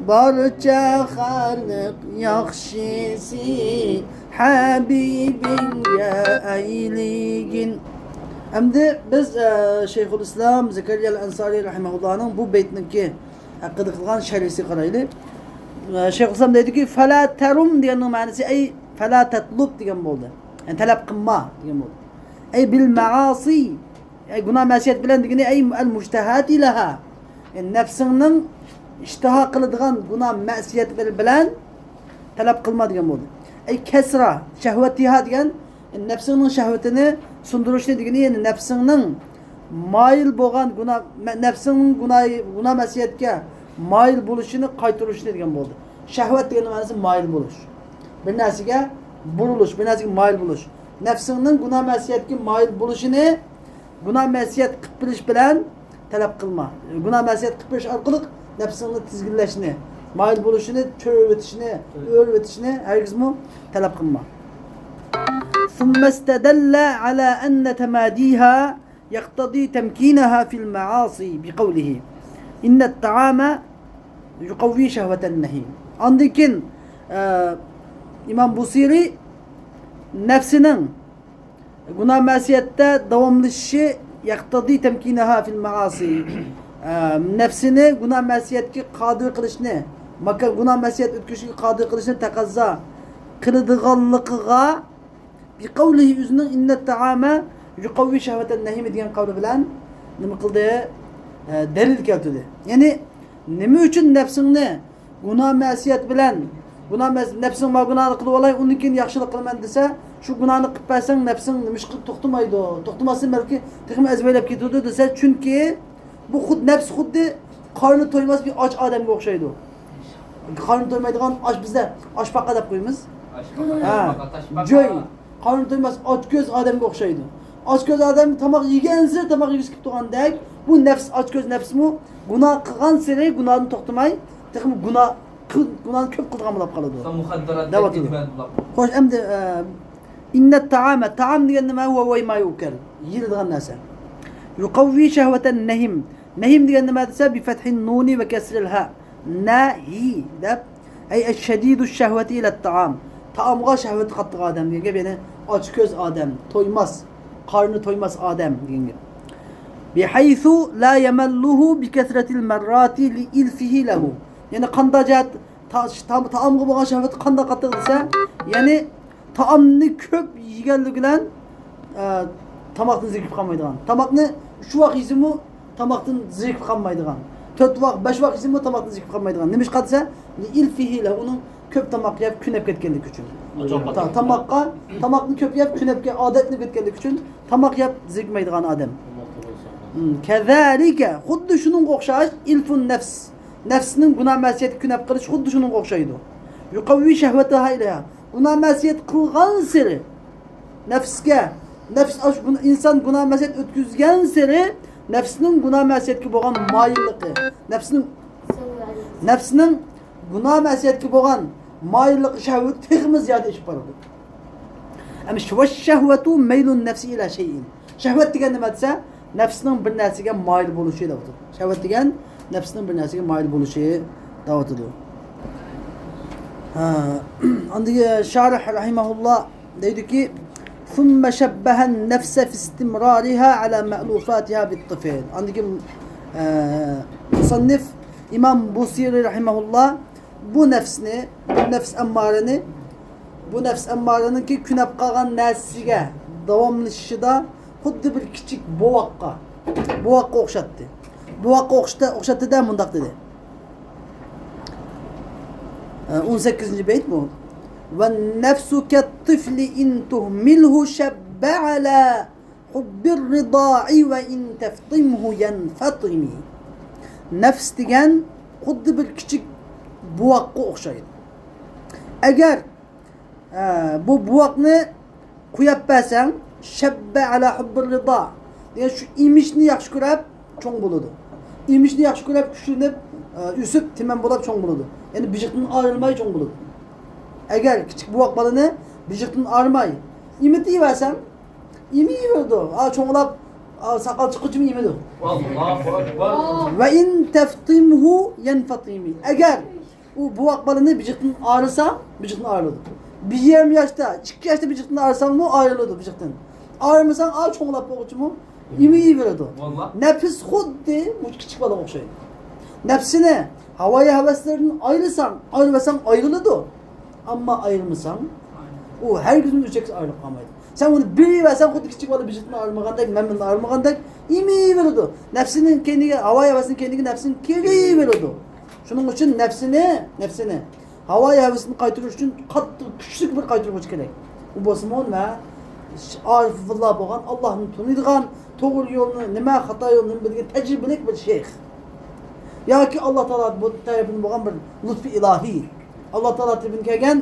بارچە خەلق ياخشىسى ھەبىبىڭگە ئەيلىگىن. ئەمدى بىز، ئە، شەيخۇل ئىسلام زەكەرىيا ئەل ئەنسارى رەھىمەھۇللانىڭ بۇ بەيتنىڭكى ھەققىدە قىلغان شەرھىسىگە قارايلى. ئە، شەيخۇل ئىسلام دەيدۇكى، فەلا تەرۇم دېگەننىڭ مەنىسى، ئەي، فەلا تەتلۇب دېگەن بولدى. يەنى تەلەپ قىلما دېگەن بولدى. ئەي، بىل مەئاسى، ئەي، گۇناھ مەسىيەت بىلەن دېگىنى، ئەي، ئەل مۇشتەھەتى لەھا. يەنى نەپسىڭنىڭ ئىشتىھا قىلىدىغان گۇناھ مەسىيەت بىلەن تەلەپ قىلما دېگەن بولدى. ئەي، كەسرا شەھۋەتىھا دېگەن، يەنى نەپسىڭنىڭ شەھۋىتىنى سۇندۇرۇشنى دېگىنى، يەنى نەپسىڭنىڭ مايىل بولغان گۇناھ، مە-، نەپسىڭنىڭ گۇناھ، گۇناھ مەسىيەتكە مايىل بولۇشىنى قايتۇرۇشنى دېگەن بولدى. شەھۋەت دېگەننىڭ مەنىسى مايىل بولۇش. بىر نەرسىگە بۇرۇلۇش، بىر نەرسىگە مايىل بولۇش. نەپسىڭنىڭ گۇناھ مەسىيەتكە مايىل بولۇشىنى گۇناھ مەسىيەت قىلىپ بېرىش بىلەن تەلەپ قىلما. گۇناھ مەسىيەت قىلىپ بېرىش ئارقىلىق نەپسىڭنى تىزگىنلەشنى، مايىل بولۇشىنى، چۆرۈۋېتىشنى، ئۆرۈۋېتىشنى ھەرگىزمۇ تەلەپ قىلما. ثم استدل على أن تماديها يقتضي تمكينها في المعاصي بقوله: إن الطعام يقوي شهوة النعيم. ئاندىن كېيىن، ئە، ئىمام بۇسىرى نەپسىنىڭ گۇناھ مەسىيەتتە داۋاملىشىشى يەقتەدى تەمكىنەھا فىل مەئاسى. ئە، نەپسىنى گۇناھ مەسىيەتكە قادىر قىلىشنى، ماكان گۇناھ مەسىيەت ئۆتكۈزۈشكە قادىر قىلىشنى تەقەززا قىلىدىغانلىقىغا، بىقەۋلىھى ئۆزىنىڭ ئىننەت تائامە يۇقەۋۋى شەھۋەتەن نەھىمى دېگەن قەۋلى بىلەن نېمە قىلدى؟ ئە، دەلىل كەلتۈردى. يەنى نېمە ئۈچۈن نەپسىڭنى گۇناھ مەسىيەت بىلەن، گۇناھ مەس-، نەپسىڭ ما گۇناھنى قىلىۋالاي، ئۇندىن كېيىن ياخشىلىق قىلىمەن دېسە، شۇ گۇناھنى قىلىپ بەرسەڭ، نەپسىڭ نېمىشقا توختىمايدۇ؟ توختىماستىن بەلكى تېخىمۇ ئەزۋەيلەپ كېتىدۇ دېسە، چۈنكى بۇ خۇد-، نەپس خۇددى قارنى تويماس بىر ئاچ ئادەمگە ئوخشايدۇ. قارنى تويمايدىغان ئاچ، بىزدە ئاشپاقا دەپ قويىمىز. ھە، جۆي. قارنى تويماس، ئاچكۆز ئادەمگە ئوخشايدۇ. ئاچكۆز ئادەم تاماق يېگەنسېرى تاماق يېگۈسى كېلىپ تۇرغاندەك، بۇ نەپس، ئاچكۆز نەپسمۇ گۇناھ قىلغانسېرى گۇناھدىن توختىماي، تېخىمۇ گۇناھ قىل-، گۇناھنى كۆپ قىلىدىغان بولۇپ قالىدۇ. دەۋاتىدۇ. خوش، ئەمدى، ئە، ئىننەت تائامە، تائام دېگەن نېمە؟ ھۇۋە ما يۇئكەل، يېيىلىدىغان نەرسە. يۇقەۋۋى شەھۋەتەن نەھىم. نەھىم دېگەن نېمە دېسە، بىفەتھىن نۇنى ۋە كەسرىل ھە. نەھى دەپ، ئەي ئەششەدىدۇ شەھۋەتى ئىلەت تائام. تائامغا شەھۋىتى قاتتىق ئادەم دېگەن گەپ، يەنى ئاچكۆز ئادەم، تويماس، قارنى تويماس ئادەم دېگەن گەپ. بىھەيسۇ لا يەمەللۇھۇ بىكەسرەتىل مەرراتى لىئىلفىھى لەھۇ. يەنى قانداق جەھەت تا-، تا-، تائامغا بولغان شەھۋىتى قانداق قاتتىق دېسە، يەنى تائامنى كۆپ يېگەنلىكى بىلەن، ئە، تاماقتىن زېرىكىپ قالمايدىغان. تاماقنى ئۈچ ۋاق يېسىمۇ تاماقتىن زېرىكىپ قالمايدىغان. تۆت ۋاق، بەش ۋاق يېسىمۇ تاماقتىن زېرىكىپ قالمايدىغان. نېمىشقا دېسە، لىئىلفىھى لە، ئۇنىڭ كۆپ تاماق يەپ كۆنۈپ كەتكەنلىكى ئۈچۈن. تا-، تاماققا، تاماقنى كۆپ يەپ كۆنۈپ كە-، ئادەتلىنىپ كەتكەنلىكى ئۈچۈن تاماق يەپ زېرىكمەيدىغان ئادەم. كەزالىكە، خۇددى شۇنىڭغا ئوخشاش، ئىلفۇن نەفس. نەپسنىڭ گۇناھ مەسىيەتكە كۆنۈپ قېلىشى خۇددى شۇنىڭغا ئوخشايدۇ. يۇقەۋۋى شەھۋەتەھا ئىلەيھا. گۇناھ مەسىيەت قىلغانسېرى نەپسكە، نەپس ئاش-، گۇنا-، ئىنسان گۇناھ مەسىيەت ئۆتكۈزگەنسېرى نەپسنىڭ گۇناھ مەسىيەتكە بولغان مايىللىقى، نەپسنىڭ، نەپسنىڭ گۇناھ مەسىيەتكە بولغان مايىللىقى، شەھۋىتى تېخىمۇ زىيادە ئېشىپ بارىدۇ. ئەمما شەھۋەتۇ مەيلۇن نەفسى ئىلە شەيئىن. شەھۋەت دېگەن نېمە دېسە، نەپسنىڭ بىر نەرسىگە مايىل بولۇشى دەۋاتىدۇ. شەھۋەت دېگەن نەپسنىڭ بىر نەرسىگە مايىل بولۇشى دەۋاتىدۇ. ھە، ئاندىن شارىھ رەھىمەھۇللا دەيدۇكى، ثم شبه النفس في استمرارها على مألوفاتها بالطفل. ئاندىن كېيىن، ئە، مۇسەننىف ئىمام بۇسىرى رەھىمەھۇللا بۇ نەپسنى، بۇ نەپس ئەممارىنى، بۇ نەپس ئەممارىنىڭكى كۆنۈپ قالغان نەرسىسىگە داۋاملىشىشىدا خۇددى بىر كىچىك بوۋاققا، بوۋاققا ئوخشاتتى. بوۋاققا ئوخشىتە-، ئوخشاتتى-دە مۇنداق دېدى. ئە، ئون سەككىزىنچى بەيت بۇ. والنفس كالطفل إن تهمله شب على حب الرضاع وإن تفطمه ينفطم. نەپس دېگەن خۇددى بىر كىچىك بوۋاققا ئوخشايدۇ. ئەگەر، ئە، بۇ بوۋاقنى قويۇپ بەرسەڭ، شەببە ئەلا ھۇببىر رىدا دېگەن شۇ ئېمىشنى ياخشى كۆرۈپ چوڭ بولىدۇ. ئېمىشنى ياخشى كۆرۈپ كۈچلىنىپ، ئە، ئۆسۈپ تېمەن بولاپ چوڭ بولىدۇ. يەنى بېشىقتىن ئايرىلماي چوڭ بولىدۇ. ئەگەر كىچىك بوۋاق بالىنى بېشىقتىن ئايرىماي ئېمىتىۋەرسەڭ، ئېمىۋېرىدۇ. ئا، چوڭلاپ، ئا، ساقال چىققۇچىمۇ ئېمىدۇ. ئاللاھۇ ئەكبەر. ۋە ئىن تەفتىمھۇ يەنفەتىمى. ئەگەر ئۇ بوۋاق بالىنى بېشىقتىن ئايرىساڭ، بېشىقتىن ئايرىلىدۇ. بىر يېرىم ياشتا، ئىككى ياشتا بېشىقتىن ئايرىساڭمۇ ئايرىلىدۇ بېشىقتىن. ئايرىمىساڭ، ئا، چوڭلاپ بولغۇچىمۇ ئېمىۋېرىدۇ. ۋاللا. نەپس خۇددى مۇشۇ كىچىك بالىغا ئوخشايدۇ. نەپسىنى ھاۋايى ھەۋەسلىرىدىن ئايرىساڭ، ئايرىۋەرسەڭ ئايرىلىدۇ. ئەمما ئايرىمىساڭ، ئۇ ھەرگىزمۇ ئۆچەكسىز ئايرىلىپ قالمايدۇ. سەن ئۇنى بېرىۋەرسەڭ، خۇددى كىچىك بالا بېشىدىن ئايرىلمىغاندەك، مەندىن ئايرىلمىغاندەك ئېمىۋېرىدۇ. نەپسىنىڭ كەينىگە، ھاۋايى ھەۋەسىنىڭ كەينىگە نەپسىنى كىرىۋېرىدۇ. شۇنىڭ ئۈچۈن نەپسىنى، نەپسىنى ھاۋايى ھەۋىسىنى قايتۇرۇش ئۈچۈن قاتتىق، كۈچلۈك بىر قايتۇرغۇچى كېرەك. ئۇ بولسىمۇ نېمە؟ ئارىفۇللا بولغان، ئاللاھنى تونۇيدىغان، توغرا يولنى نېمە، خاتا يولنى نېمە بىلگەن تەجرىبىلىك بىر شەيخ. ياكى ئاللا تائالا بۇ تەرىپىدىن بولغان بىر لۇتپى ئىلاھىي. ئاللا تائالا تەرىپىدىن كەلگەن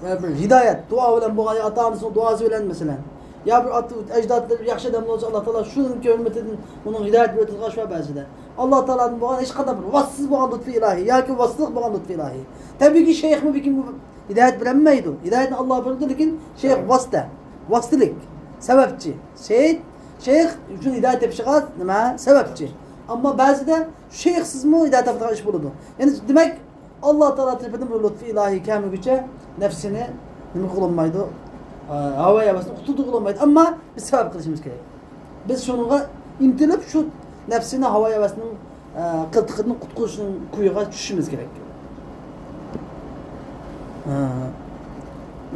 ۋە بىر ھىدايەت، دۇئا بىلەن بولغان، يا ئاتا-ئانىسىنىڭ دۇئاسى بىلەن، مەسىلەن. يا بىر ئاتا-ئەجدادلىرى ياخشى ئادەم بولسا، ئاللا تائالا شۇنىڭ ھۆرمىتىدىن ئۇنىڭ ھىدايەت بېرىۋېتىدىغان شۇ بەزىدە. ئاللا تائالادىن بولغان ھېچقانداق بىر ۋاسىتىسىز بولغان لۇتپى ئىلاھىي ياكى ۋاسىتىلىق بولغان لۇتپى ئىلاھىي. تەبىئىيكى، شەيخمۇ بىكىم ھىدايەت بېرەلمەيدۇ. ھىدايەتنى ئاللا بېرىدۇ، لېكىن شەيخ ۋاسىتە، ۋاسىتىلىك، سەۋەبچى. شەيخ، شەيخ ئۈچۈن ھىدايەت تېپىشىغا نېمە؟ سەۋەبچى. ئەمما بەزىدە شەيخسىزمۇ ھىدايەت تاپىدىغان ئىش بولىدۇ. يەنى دېمەك، ئاللا تائالا تەرىپىدىن بىر لۇتپى ئىلاھىي كەلمىگۈچە نەپسىنى نېمە قىلالمايدۇ؟ ئە، ھاۋا ھەۋەسنى قۇتۇلدۇرغىلى بولمايدۇ. ئەمما بىز سەۋەب قىلىشىمىز كېرەك. بىز شۇنىڭغا ئىنتىلىپ، شۇ نەپسىنى ھاۋا ھەۋەسنىڭ، ئە، قىلتىقىدىن قۇتقۇزۇشنىڭ كويىغا چۈشۈشىمىز كېرەك. ئە.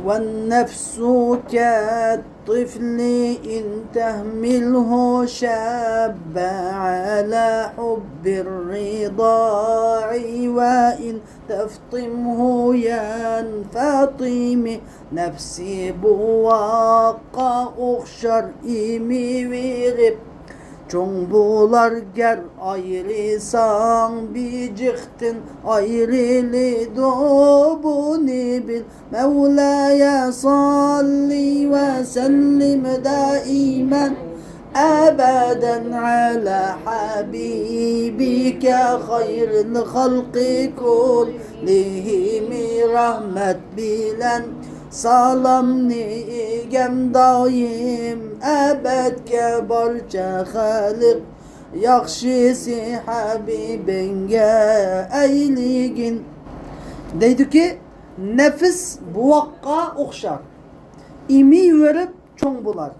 والنفس كالطفل إن تهمله شب على حب الرضاع وإن تفطمه ينفطم. نەپسى بوۋاققا ئوخشار ئېمىۋېرىپ چوڭ بولار، گەر ئايرىساڭ بېشىقتىن ئايرىلىدۇ، بۇنى بىل. مولاي صل وسلم دائما أبدا على حبيبك خير الخلق كلهم. رەھمەت بىلەن سالامنى ئىگەم دائىم، ئەبەدكە بارچە خەلق ياخشىسى ھەبىبىڭگە ئەيلىگىن. دەيدۇكى، نەپس بوۋاققا ئوخشار، ئېمىۋېرىپ چوڭ بولار.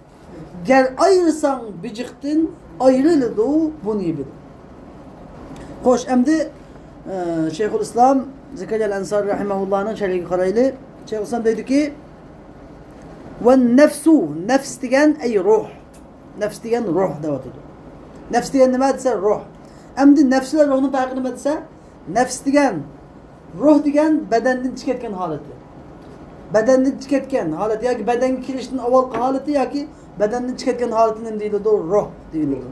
گەر ئايرىساڭ بېشىقتىن ئايرىلىدۇ، بۇنى بىل. خوش، ئەمدى، ئە، شەيخۇل ئىسلام زەكەرىيا ئەنسارى رەھىمەھۇللانىڭ شەرھىگە قارايلى. شەيخۇل ئىسلام دەيدۇكى، ۋە نەفسۇ، نەپس دېگەن، ئەي روھ. نەپس دېگەن روھ دەۋاتىدۇ. نەپس دېگەن نېمە دېسە، روھ. ئەمدى نەپس بىلەن روھنىڭ پەرقى نېمە دېسە، نەپس دېگەن، روھ دېگەن بەدەندىن چىقىپ كەتكەن ھالىتى. بەدەندىن چىقىپ كەتكەن ھالەت ياكى بەدەنگە كىرىشتىن ئاۋۋالقى ھالىتى ياكى بەدەندىن چىقىپ كەتكەن ھالىتى نېمە دېيىلىدۇ؟ روھ دېيىلىدۇ.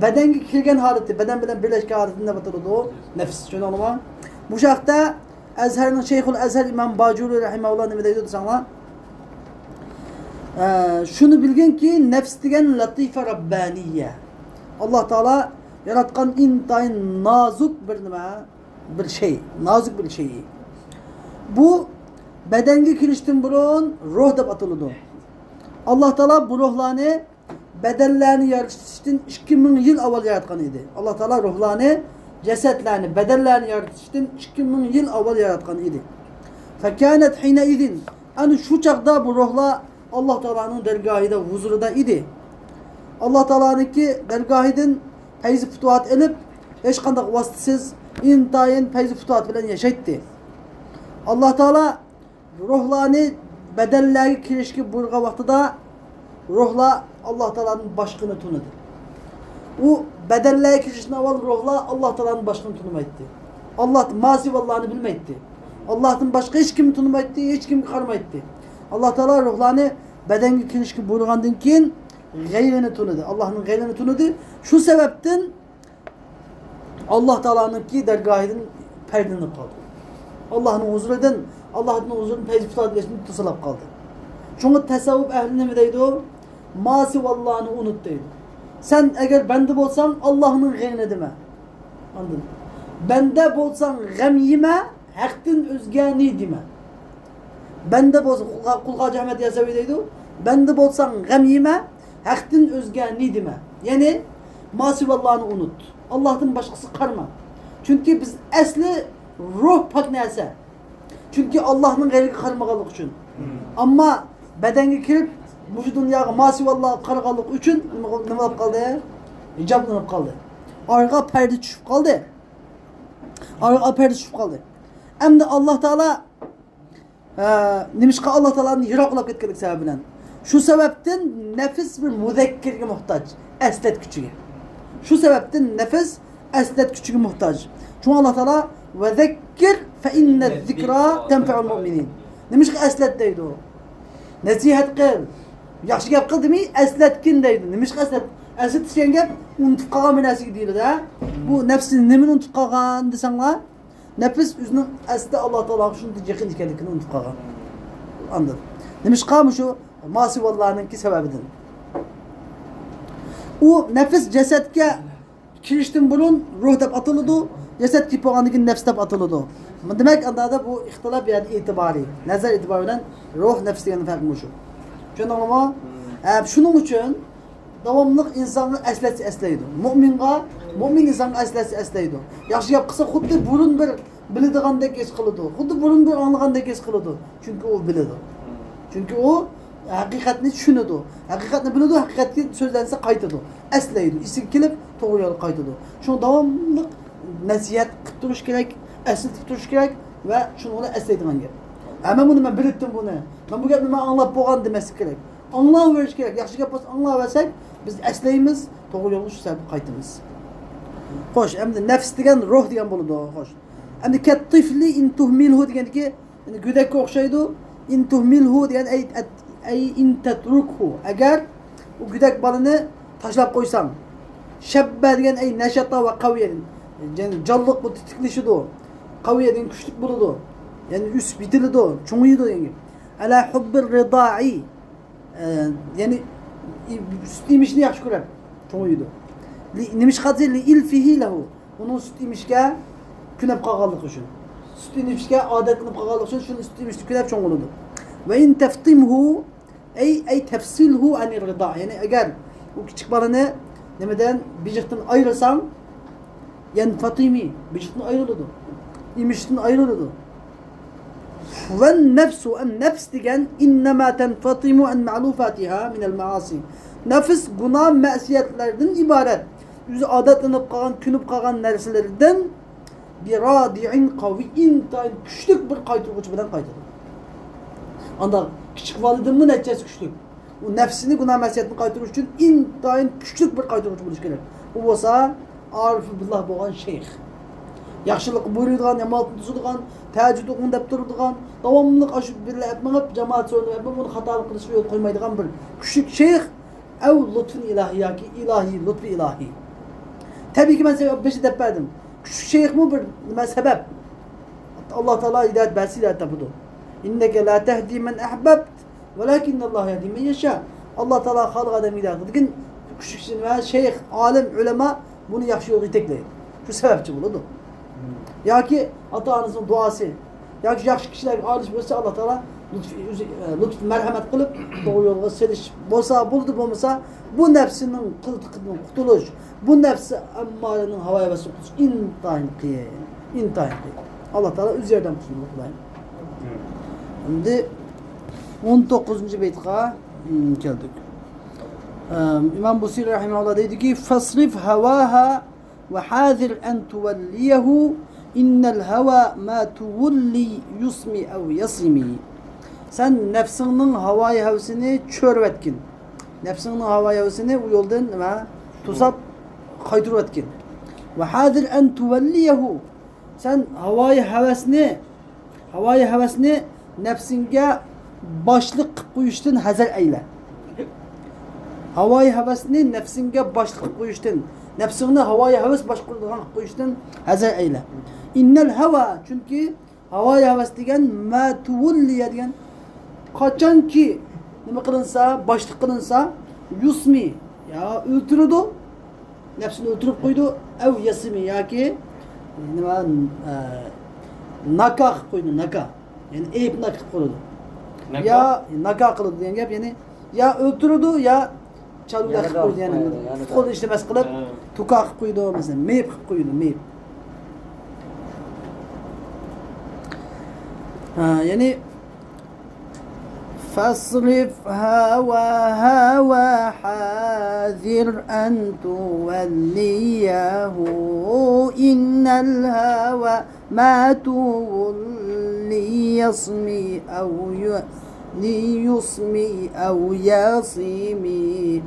بەدەنگە كىرگەن ھالىتى، بەدەن بىلەن بىرلەشكەن ھالىتىنى دەپ ئاتىلىدۇ نەپس. چۈشەندىڭلارمۇ؟ بۇ ھەقتە ئەزھەرنىڭ، شەيخۇل ئەزھەر ئىمام باجۇرى رەھىمەھۇللا نېمە دەيدۇ دېسەڭلار؟ ئە، شۇنى بىلگىنكى، نەپس دېگەن لەتىفە رەببانىيە. ئاللا تائالا ياراتقان ئىنتايىن نازۇك بىر نېمە، بىر شەي، نازۇك بىر شەي. بۇ بەدەنگە كىرىشتىن بۇرۇن روھ دەپ ئاتىلىدۇ. ئاللا تائالا بۇ روھلارنى بەدەنلەرنى يارىتىشتىن ئىككى مىڭ يىل ئاۋۋال ياراتقان ئىدى. ئاللا تائالا روھلارنى، جەسەتلەرنى، بەدەنلەرنى يارىتىشتىن ئىككى مىڭ يىل ئاۋۋال ياراتقان ئىدى. فكانت حينئذ، ئەنە شۇ چاغدا بۇ روھلار ئاللا تائالانىڭ دەرگاھىدا، ھۇزۇرىدا ئىدى. ئاللا تائالانىڭكى دەرگاھىدىن پەيزى پۇتۇھات ئېلىپ، ھېچقانداق ۋاسىتىسىز، ئىنتايىن پەيزى پۇتۇھات بىلەن ياشايتتى. ئاللا تائالا روھلارنى بەدەنلەرگە كىرىشكە بۇيرۇغان ۋاقتىدا، روھلار ئاللا تائالانىڭ باشقىنى تونۇدى. ئۇ بەدەنلەرگە كىرىشتىن ئاۋۋال روھلار ئاللا تائالانىڭ باشقىنى تونۇمايتتى. ئاللا، ماسىۋاللانى بىلمەيتتى. ئاللادىن باشقا ھېچ كىمنى تونۇمايتتى، ھېچ كىمگە قارىمايتتى. ئاللا تائالا روھلارنى بەدەنگە كىرىشكە بۇيرۇغاندىن كېيىن، غەيرىنى تونۇدى. ئاللانىڭ غەيرىنى تونۇدى. شۇ سەۋەبتىن ئاللا تائالانىڭكى دەرگاھىدىن پەردىلىنىپ قالدى. ئاللانىڭ ھۇزۇرىدىن، ئاللانىڭ ھۇزۇرىدىن پەيزى پۇتۇھات ئېلىشتىن توسالاپ قالدى. شۇڭا تەسەۋۋۇپ ئەھلى نېمە دەيدۇ؟ ماسىۋاللانى ئۇنۇت دەيدۇ. سەن ئەگەر بەندە بولساڭ، ئاللانىڭ غەيرىنى دېمە. ئاندىن، بەندە بولساڭ غەم يېمە، ھەقتىن ئۆزگەنى دېمە. بەندە بولسا، قۇلخا-، قۇلخاجى ئەھمەد ياساۋى دەيدۇ، بەندە بولساڭ غەم يېمە، ھەقتىن ئۆزگەنى دېمە. يەنى، ماسىۋاللانى ئۇنۇت. ئاللادىن باشقىسىغا قارىما. چۈنكى بىز ئەسلى روھ پاك نەرسە. چۈنكى ئاللانىڭ غەيرىگە قارىمىغانلىقى ئۈچۈن. ئەمما بەدەنگە كىرىپ، مۇشۇ دۇنياغا ماسىۋاللاغا قارىغانلىقى ئۈچۈن نېمە، نېمە بولۇپ قالدى؟ ھىجابلىنىپ قالدى. ئارىغا پەردە چۈشۈپ قالدى. ئارىغا پەردە چۈشۈپ قالدى. ئەمدى ئاللا تائالا، ئە، نېمىشقا ئاللا تائالادىن يىراقلاپ كەتكەنلىك سەۋەبى بىلەن؟ شۇ سەۋەبتىن نەپس بىر مۇزەككىرگە موھتاج، ئەسلەتكۈچىگە. شۇ سەۋەبتىن نەپس ئەسلەتكۈچىگە موھتاج. شۇڭا ئاللا تائالا، «ۋەزەككىر فەئىننەززىكرا تەنفەئۇل مۇئمىنىن.» نېمىشقا ئەسلەت دەيدۇ؟ نەسىھەت قىل، ياخشى گەپ قىل دېمەي، ئەسلەتكىن دەيدۇ. نېمىشقا ئەسلەت؟ ئەسلىتىش دېگەن گەپ ئۇنتۇپ قالغان بىر نەرسىگە دېيىلىدۇ، ھە؟ بۇ نەپسى نېمىنى ئۇنتۇپ قالغان دېسەڭلار، نەپس ئۆزىنىڭ ئەسلى ئاللا تائالاغا شۇنچە يېقىن ئىكەنلىكىنى ئۇنتۇپ قالغان. ئاندىن نېمىشقا؟ مۇشۇ ماسىۋاللانىڭكى سەۋەبىدىن. ئۇ نەپس جەسەتكە كىرىشتىن بۇرۇن روھ دەپ ئاتىلىدۇ، جەسەت كېلىپ بولغاندىن كېيىن نەپس دەپ ئاتىلىدۇ. دېمەك، ئاندا بۇ ئىختىلاپ، يەنى ئېتىبارى، نەزەر ئېتىبارى بىلەن روھ، نەپس دېگەن پەرق مۇشۇ. چۈشەندىڭلارمۇ؟ ھە، شۇنىڭ ئۈچۈن داۋاملىق ئىنسانغا ئەسلەتسە ئەسلەيدۇ. مۆمىنغا، مۆمىن ئىنسانغا ئەسلەتسە ئەسلەيدۇ. ياخشى گەپ قىلسا، خۇددى بۇرۇن بىر بىلىدىغاندەك ھېس قىلىدۇ. خۇددى بۇرۇن بىر ئاڭلىغاندەك ھېس قىلىدۇ. چۈنكى ئۇ بىلىدۇ. چۈنكى ئۇ ھەقىقەتنى چۈشىنىدۇ. ھەقىقەتنى بىلىدۇ، ھەقىقەتكە سۆزلەنسە قايتىدۇ. ئەسلەيدۇ، ئېسىگە كېلىپ توغرا يولغا قايتىدۇ. شۇڭا داۋاملىق نەسىھەت قىلىپ تۇرۇش كېرەك، ئەسلىتىپ تۇرۇش كېرەك ۋە شۇنىڭ بىلەن ئەسلەيدىغان گەپ. ھە، مەن بۇنى، مەن بىلىتتىم بۇنى. مەن بۇ گەپنى مەن ئاڭلاپ بولغان دېمەسلىك كېرەك. ئاڭلاۋېرىش كېرەك. ياخشى گەپ بولسا ئاڭلاۋەرسەك، بىز ئەسلەيمىز، توغرا يولغا شۇ سەۋەبتىن قايتىمىز. خوش، ئەمدى نەپس دېگەن روھ دېگەن بولىدۇ. خوش. ئەمدى كەتتىفلى ئىن تۇھمىلھۇ دېگەندىكى، يەنى گۆدەككە ئوخشايدۇ. ئىن تۇھمىلھۇ دېگەن ئەي، ئەي ئىن تەترۇكھۇ. ئەگەر ئۇ گۆدەك بالىنى تاشلاپ قويساڭ، شەببە دېگەن ئەي نەشەتە ۋە قەۋىيە. يەنى جانلىق بۇ تېتىكلىشىدۇ. قەۋىيە دېگەن كۈچلۈك بولىدۇ. يەنى ئۆسۈپ يېتىلىدۇ، چوڭىيىدۇ دېگەن گەپ. ئەلا ھۇببىر رىدائى. ئە، يەنى ئى-، سۈت ئېمىشنى ياخشى كۆرەپ چوڭىيىدۇ. لى-، نېمىشقا دېسە، لىئىلفىھى لەھۇ. ئۇنىڭ سۈت ئېمىشكە كۆنۈپ قالغانلىقى ئۈچۈن. سۈت ئېمىشكە ئادەتلىنىپ قالغانلىقى ئۈچۈن شۇنى سۈت ئېمىشنى كۆنۈپ چوڭ بولىدۇ. ۋە ئىن تەفتىمھۇ، ئەي، ئەي تەفسىلھۇ ئەنىر رىدا. يەنى ئەگەر ئۇ كىچىك بالىنى نېمىدىن، بېشىقتىن ئايرىساڭ، يەنفەتىمى، بېشىقتىن ئايرىلىدۇ. ئېمىشتىن ئايرىلىدۇ. ۋەن نەفسۇ، ئەم نەپس دېگەن، ئىننەما تەنفەتىمۇ ئەن مەلۇفاتىھا مىنەل مەئاسى. نەپس گۇناھ، مەسىيەتلەردىن ئىبارەت. ئۆزى ئادەتلىنىپ قالغان، كۆنۈپ قالغان نەرسىلەردىن بىرادىئىن قەۋىي، ئىنتايىن كۈچلۈك بىر قايتۇرغۇچى بىلەن قايتىدۇ. ئاندا كىچىك بالىدىنمۇ نەچچە ھەسسە كۈچلۈك. ئۇ نەپسىنى گۇناھ مەسىيەتتىن قايتۇرۇش ئچۈن ئىنتايىن كۈچلۈك بىر قايتۇرغۇچى بولۇش كېرەك. ئۇ بولسا ئارىفۇ بىللاھ بولغان شەيخ. ياخشىلىققا بۇيرۇيدىغان، يامانلىقتىن توسىدىغان، تەھەججۇد ئوقۇڭ دەپ تۇرىدىغان، داۋاملىق ئاشۇ بىللە ئەپ مېڭىپ، جامائەت سورۇنىدا ئەپ مېڭىپ، بۇنى خاتالىق قىلىشقا يول قويمايدىغان بىر كۈچلۈك شەيخ. ئەۋ لۇتفۇن ئىلاھىي، ياكى ئىلاھىي، لۇتفى ئىلاھىي. تەبىئىيكى، مەن سەۋەب بېشىدا دەپ بەردىم. كۈچلۈك شەيخمۇ بىر نېمە سەۋەب. ئاللا تائالا ھىدايەت بەرسە ھىدايەت تاپىدۇ. ئىننەكە لا تەھدى مەن ئەھبەبت، ۋەلاكىننەللاھە يەھدى مەن يەشا. ئاللا تائالا خالىغان ئادەمگە ھىدايەت قىلىدۇ. لېكىن كۈچلۈك كىشى ۋە شەيخ، ئالىم، ئۆلىما بۇنى ياخشى يولغا يېتەكلەيدۇ. شۇ سەۋەبچى بولىدۇ. ياكى ئاتا-ئانىسىنىڭ دۇئاسى، ياكى ياخشى كىشىلەرگە ئالىش بولسا، ئاللا تائالا لۇتپى، ئۆزى، ئە، لۇتپى مەرھەمەت قىلىپ، توغرا يولغا سېلىش بولسا بولىدۇ، بولمىسا بۇ نەپسىنىڭ قىلتىقىدىن قۇتۇلۇش، بۇ نەپسى ئەممارىنىڭ ھاۋا ھەۋەسىدىن قۇتۇلۇش ئىنتايىن قىيىن. ئىنتايىن قىيىن. ئاللا تائالا ئۆزى ياردەم قىلسۇن، خۇدايىم. ئەمدى ئون توققۇزىنچى بەيتقا، ئىم، كەلدۇق. ئەم، ئىمام بۇسىرى رەھىمەھۇللا دەيدۇكى، فاصرف هواها وحاذر أن توليه، إن الهوى ما تولي يسمي أو يسمي. سەن نەپسىڭنىڭ ھاۋايى ھەۋىسىنى چۆرۈۋەتكىن. نەپسىڭنىڭ ھاۋايى ھەۋىسىنى ئۇ يولدىن نېمە، توساپ قايتۇرۇۋەتكىن. وحاذر أن توليه. سەن ھاۋايى ھەۋەسنى، ھاۋايى ھەۋەسنى نەپسىڭگە باشلىق قىلىپ قويۇشتىن ھەزەر ئەيلە. ھاۋايى ھەۋەسنى نەپسىڭگە باشلىق قىلىپ قويۇشتىن، نەپسىڭنى ھاۋايى ھەۋەس باشقۇرىدىغان قىلىپ قويۇشتىن ھەزەر ئەيلە. إن الهوى، چۈنكى ھاۋايى ھەۋەس دېگەن، ما تولي دېگەن، قاچانكى نېمە قىلىنسا، باشلىق قىلىنسا، يسمي، يا ئۆلتۈرىدۇ، نەپسىنى ئۆلتۈرۈپ قويىدۇ، أو يسمي، ياكى نېمە، ئە، ناكا قىلىپ قويىدۇ، ناكا. يەنى ئەيىبناك قىلىپ قويىدۇ. ناكا؟ يا ناكا قىلىدۇ دېگەن گەپ، يەنى يا ئۆلتۈرىدۇ، يا چالۋاك قىلىپ قويىدۇ، يەنى پۇت-قول ئىشلىمەس قىلىپ، توكا قىلىپ قويىدۇ، مەسىلەن، مېيىپ قىلىپ قويىدۇ، مېيىپ. ھە، يەنى فاصرف هواها وحاذر أن توليه، إن الهوى ما تولي يسمي أو ي-، ليسمي أو يسمي.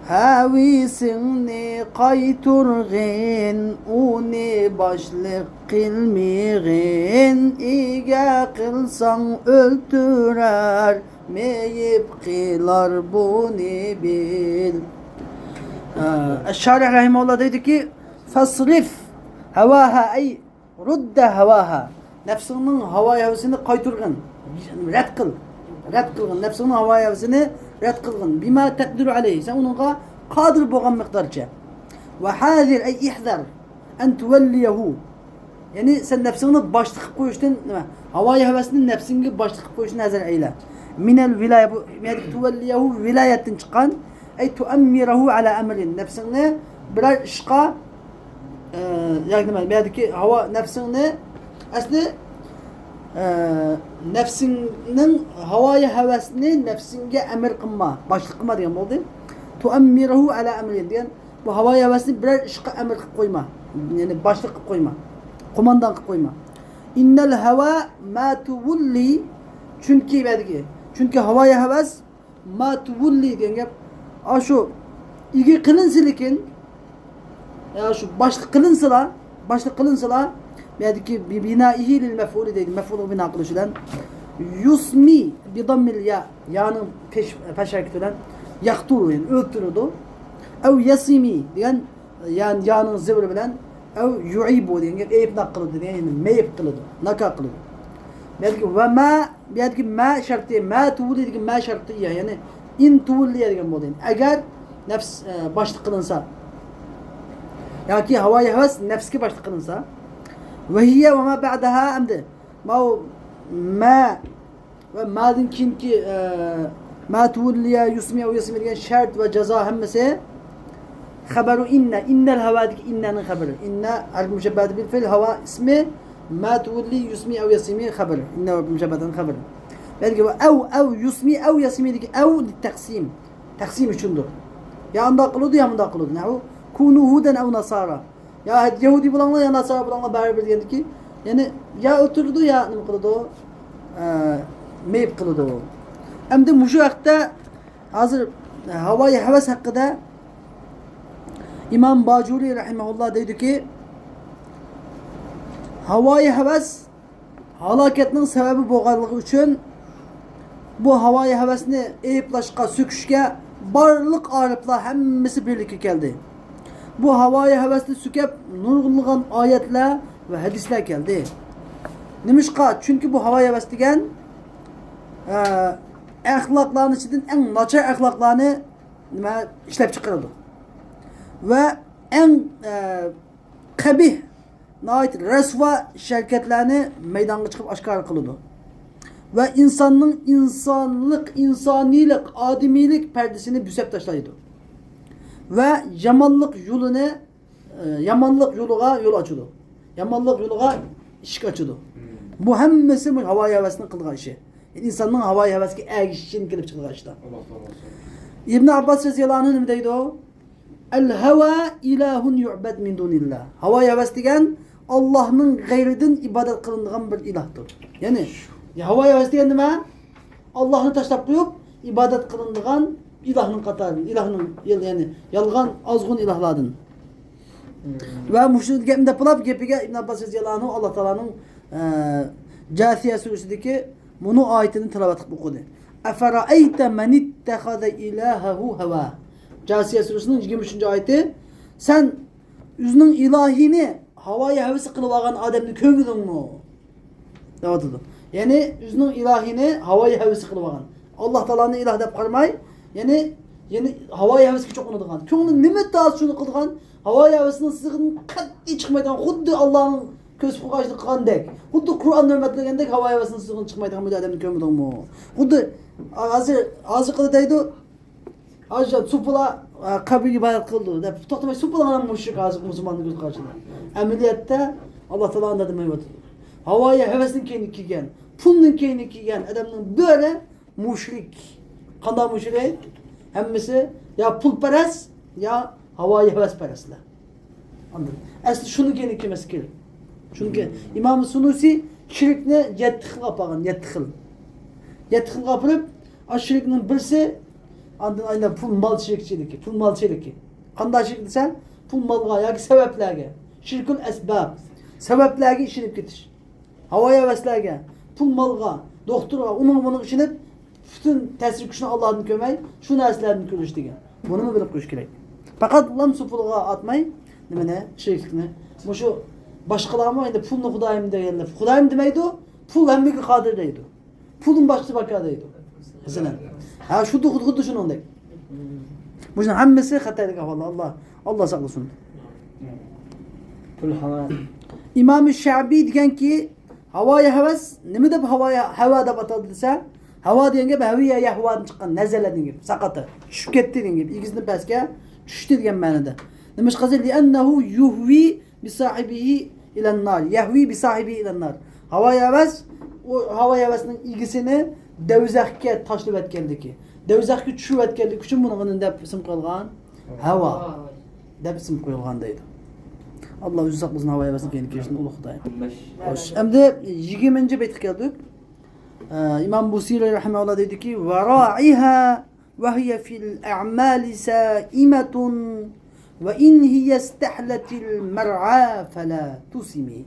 ھەۋىسىڭنى قايتۇرغىن، ئۇنى باشلىق قىلمىغىن، ئىگە قىلساڭ ئۆلتۈرەر، مېيىپ قىلار بۇنى بىل. ئە، شارىھ رەھىمەھۇللا دەيدۇكى، فاصرف هواها، ئەي رد هواها. نەپسىڭنىڭ ھاۋايى ھەۋىسىنى قايتۇرغىن. رەت قىل. رەت قىلغىن. نەپسىڭنىڭ ھاۋايى ھەۋىسىنى رەت قىلغىن. بما تقدر عليه. سەن ئۇنىڭغا قادىر بولغان مىقدارچە. وحاذر، ئەي احذر، أن توليه. يەنى سەن نەپسىڭنى باشلىق قىلىپ قويۇشتىن، نېمە، ھاۋايى ھەۋەسنى نەپسىڭگە باشلىق قىلىپ قويۇشتىن ھەزەر ئەيلە. من الولاية، بۇ، يەنى توليه ۋىلايەتتىن چىققان. ئەي تۇئەممىرەھۇ ئەلا ئەمرىن، نەپسىڭنى بىرەر ئىشقا، ئە، ياكى نېمە، بۇ يەردىكى ھاۋا، نەپسىڭنى، ئەسلى، ئە، نەپسىڭنىڭ ھاۋايى ھەۋەسنى نەپسىڭگە ئەمىر قىلما، باشلىق قىلما دېگەن بولدى. تۇئەممىرەھۇ ئەلا ئەمرىن دېگەن، بۇ ھاۋايى ھەۋەسنى بىرەر ئىشقا ئەمىر قىلىپ قويما، يەنى باشلىق قىلىپ قويما، قوماندان قىلىپ قويما. ئىننەل ھەۋا ما تۇۋۇللى، چۈنكى بۇ يەردىكى، چۈنكى ھاۋايى ھەۋەس، ما تۇۋۇللى دېگەن گەپ، ئاشۇ ئىگە قىلىنسا لېكىن، يا شۇ باشلىق قىلىنسىلا، باشلىق قىلىنسىلا، بۇ يەردىكى بى-، بىنائىھى لىل مەفئۇلى دەيدۇ، مەفئۇلغا بىنا قىلىش بىلەن. يۇسمى بىداممىل يا، يانىڭ پېش، پەش ھەرىكىتى بىلەن. يەقتۇلۇ، يەنى ئۆلتۈرىدۇ. ئەۋ يەسىمى دېگەن، يا، يانىڭ زېۋىرى بىلەن. ئەۋ يۇئىبۇ دېگەن گەپ ئەيىبناك قىلىدۇ دېگەن، يەنى مەيىپ قىلىدۇ، ناكا قىلىدۇ. بۇ يەردىكى ۋە ما، بۇ يەردىكى ما شەرتى، ما تۇۋۇللىدىكى ما شەرتى يا، يەنى ئىن تۇۋۇللىيە دېگەن بولدى. يەنى ئەگەر نەپس، ئە، باشلىق قىلىنسا ياكى ھاۋايى ھەۋەس نەپسكە باشلىق قىلىنسا. ۋە ھىيە ۋە ما بەئدەھا، ئەمدى ماۋۇ ما ۋە مادىن كېيىنكى، ئە، ما تۇۋۇللىيە، يۇسمى ئەۋ يەسمى دېگەن شەرت ۋە جازا ھەممىسى خەبەرۇ ئىننە، ئىننەل ھەۋادىكى ئىننەنىڭ خەبىرى. ئىننە ھەرف مۇشەببەھەتى بىل فېئىل، ھەۋا ئىسمى، ما تۇۋۇللى يۇسمى ئەۋ يەسمى خەبىرى. ئىننە ھەرف مۇشەببەھەتىنىڭ خەبىرى. بەلكى ۋە ئەۋ، ئەۋ يۇسمى ئەۋ يەسمىدىكى ئەۋ لىتەقسىم. تەقسىم ئۈچۈندۇر. يا ئانداق قىلىدۇ، يا مۇنداق قىلىدۇ. نەھۋۇ، كۇنۇ ھۇدەن ئەۋ ناسارا. يا يەھۇدىي بولۇڭلار، يا ناسارا بولۇڭلار، بەرىبىر دېگەندىكى، يەنى يا ئۆلتۈرىدۇ، يا نېمە قىلىدۇ، ئە، مېيىپ قىلىدۇ. ئەمدى مۇشۇ ھەقتە ھازىر ھاۋايى ھەۋەس ھەققىدە ئىمام باجۇرى رەھىمەھۇللا دەيدۇكى، ھاۋايى ھەۋەس ھالاكەتنىڭ سەۋەبى بولغانلىقى ئۈچۈن، بۇ ھاۋايى ھەۋەسنى ئەيىبلەشكە، سۆكۈشكە بارلىق ئارىپلار ھەممىسى بىرلىككە كەلدى. بۇ ھاۋايى ھەۋەسنى سۆكۈپ نۇرغۇنلىغان ئايەتلەر ۋە ھەدىسلەر كەلدى. نېمىشقا؟ چۈنكى بۇ ھاۋايى ھەۋەس دېگەن، ئە، ئەخلاقلارنىڭ ئىچىدىن ئەڭ ناچار ئەخلاقلارنى نېمە، ئىشلەپ چىقىرىدۇ. ۋە ئەڭ، ئە، قەبىھ، ناھايىتى رەسۋا ھەرىكەتلەرنى مەيدانغا چىقىپ ئاشكارا قىلىدۇ. ۋە ئىنساننىڭ ئىنسانلىق، ئىنسانىيلىق، ئادىمىيلىك پەردىسىنى بۆسۈپ تاشلايدۇ. ۋە يامانلىق يولىنى، ئە، يامانلىق يولىغا يول ئاچىدۇ. يامانلىق يولىغا ئىشىك ئاچىدۇ. بۇ ھەممىسى مۇشۇ ھاۋايى ھەۋەسنىڭ قىلىدىغان ئىشى. ئىنساننىڭ ھاۋايى ھەۋەسكە ئەگىشىشىدىن كېلىپ چىقىدىغان ئىشلار. ئىبن ئابباس رەزىياللاھۇ ئەنھۇ نېمە دەيدۇ؟ «ئەل ھەۋا ئىلاھۇن يۇئبەد مىن دۇنىللا.» ھاۋايى ھەۋەس دېگەن ئاللاھنىڭ غەيرىدىن ئىبادەت قىلىنىدىغان بىر ئىلاھتۇر. يەنى، ھاۋايى ھەۋەس دېگەن نېمە؟ ئاللاھنى تاشلاپ قويۇپ، ئىبادەت قىلىنىدىغان ئىلاھنىڭ قاتارىدىن، ئىلاھنىڭ، يەنى يالغان، ئازغۇن ئىلاھلاردىن. ۋە مۇشۇ گەپنى دەپ بولاپ، گېپىگە ئىبن ئابباس رەزىياللاھۇ ئەنھۇ ئاللا تائالانىڭ، ئە، جاسىيە سۈرىسىدىكى مۇنۇ ئايىتىنى تىلاۋەت قىلىپ ئوقۇدى. «ئەفەرەئەيتە مەنىتتەخەزە ئىلاھەھۇ ھەۋا.» جاسىيە سۈرىسىنىڭ يىگىرمە ئۈچىنچى ئايىتى. «سەن ئۆزىنىڭ ئىلاھىنى ھاۋايى ھەۋىسى قىلىۋالغان ئادەمنى كۆرمىدىڭمۇ؟» دەۋاتىدۇ. يەنى ئۆزىنىڭ ئىلاھىنى ھاۋايى ھەۋىسى قىلىۋالغان. ئاللا تائالانى ئىلاھ دەپ قارىماي، يەنى، يەنى ھاۋايى ھەۋىسىگە چوقۇنىدىغان. كۆڭلى نېمە تارتسا شۇنى قىلىدىغان. ھاۋايى ھەۋىسىنىڭ سىزىقىدىن قەتئىي چىقمايدىغان، خۇددى ئاللانىڭ كۆز قوغاشلىق قىلغاندەك، خۇددى قۇرئان ھۆرمەتلىگەندەك ھاۋايى ھەۋىسىنىڭ سىزىقىدىن چىقمايدىغان بىر ئادەمنى كۆرمىدىڭمۇ؟ خۇددى ھازىر، ھازىرقىدا دەيدۇ، ھازىر سوپىلار، ئە، قەبرىگە ئىبادەت قىلىدۇ دەپ توختىماي، سوپىلار مۇشرىك ھازىر مۇسۇلماننىڭ كۆز قارىشىدا. ئەمەلىيەتتە ئاللا تائالا ئۇنداق دېمەيۋاتىدۇ. ھاۋايى ھەۋەسنىڭ كەينىگە كىرگەن، پۇلنىڭ كەينىگە كىرگەن ئادەمنىڭ بىرى مۇشرىك. قانداق مۇشرىك؟ ھەممىسى يا پۇلپەرەس، يا ھاۋايى ھەۋەسپەرەسلەر. ئاندىن ئەسلى شۇنىڭ كەينىگە كىرمەسلىك كېرەك. چۈنكى ئىمام سۇنۇسى شىركنى يەتتە خىلغا ئاپارغان، يەتتە خىل. يەتتە خىلغا ئاپىرىپ، ئاشۇ شىركنىڭ بىرسى، ئاندىن ئاينا پۇل مال شىركچىلىكى، پۇل مال شىركى. قانداق شىرك دېسە، پۇل مالغا ياكى سەۋەبلەرگە، شىركۇل ئەسباب، سەۋەبلەرگە ئىشىنىپ كېتىش. ھاۋايى ھەۋەسلەرگە، پۇل مالغا، دوختۇرغا، ئۇنىڭغا بۇنىڭغا ئىشىنىپ، پۈتۈن تەسىر كۈچىنى ئاللادىن كۆرمەي، شۇ نەرسىلەردىن كۆرۈش دېگەن. بۇنىمۇ بىلىپ قويۇش كېرەك. پەقەت لام سوپىلىغا ئاتماي، نېمىنى، شېرىكلىكنى. مۇشۇ باشقىلارمۇ ئەمدى پۇلنى خۇدايىم دېگەنلەر، خۇدايىم دېمەيدۇ، پۇل ھەممىگە قادىر دەيدۇ. پۇلدىن باشقىسى باركەن دەيدۇ. مەسىلەن. ھە، خۇددى، خۇددى، خۇددى شۇنىڭدەك. مۇشۇنىڭ ھەممىسى خەتەرلىك ئەھۋاللار. ئاللا، ئاللا ساقلىسۇن. پۇل ھاۋا. ئىمام شەبىي دېگەنكى، ھاۋايى ھەۋەس، نېمە دەپ ھاۋايى ھەۋا دەپ ئاتالدى دېسە، ھاۋا دېگەن گەپ ھەۋىيە يەھۋادىن چىققان، نەزەلە دېگەن گەپ، ساقاتا، چۈشۈپ كەتتى دېگەن گەپ، ئېگىزدىن پەسكە چۈشتى دېگەن مەنىدە. نېمىشقا دېسە، لىئەننەھۇ يۇھۋى بىساھىبىھى ئىلەننار، يەھۋى بىساھىبىھى ئىلەننار. ھاۋايى ھەۋەس، ئۇ ھاۋايى ھەۋەسنىڭ ئىگىسىنى دەۋزەخكە تاشلىۋەتكەنلىكى، دەۋزەخكە چۈشۈرۈۋەتكەنلىكى ئۈچۈن بۇنىڭغا نېمە دەپ ئىسىم قويۇلغان؟ ھەۋا دەپ ئىسىم قويۇلغان دەيدۇ. ئاللا ئۆزى ساقلىسۇن ھاۋايى ھەۋەسنىڭ كەينىگە كىرىشتىن، ئۇلۇغ خۇدايىم. خوش، ئەمدى يىگىرمىنچى بەيتكە كەلدۇق. ئە، ئىمام بۇسىرى رەھىمەھۇللا دەيدۇكى، ۋەرائىھا ۋەھىيە فىل ئەمالى سائىمەتۇن ۋە ئىن ھىيە ئىستەھلەتىل مەرئا فەلا تۇسىمى.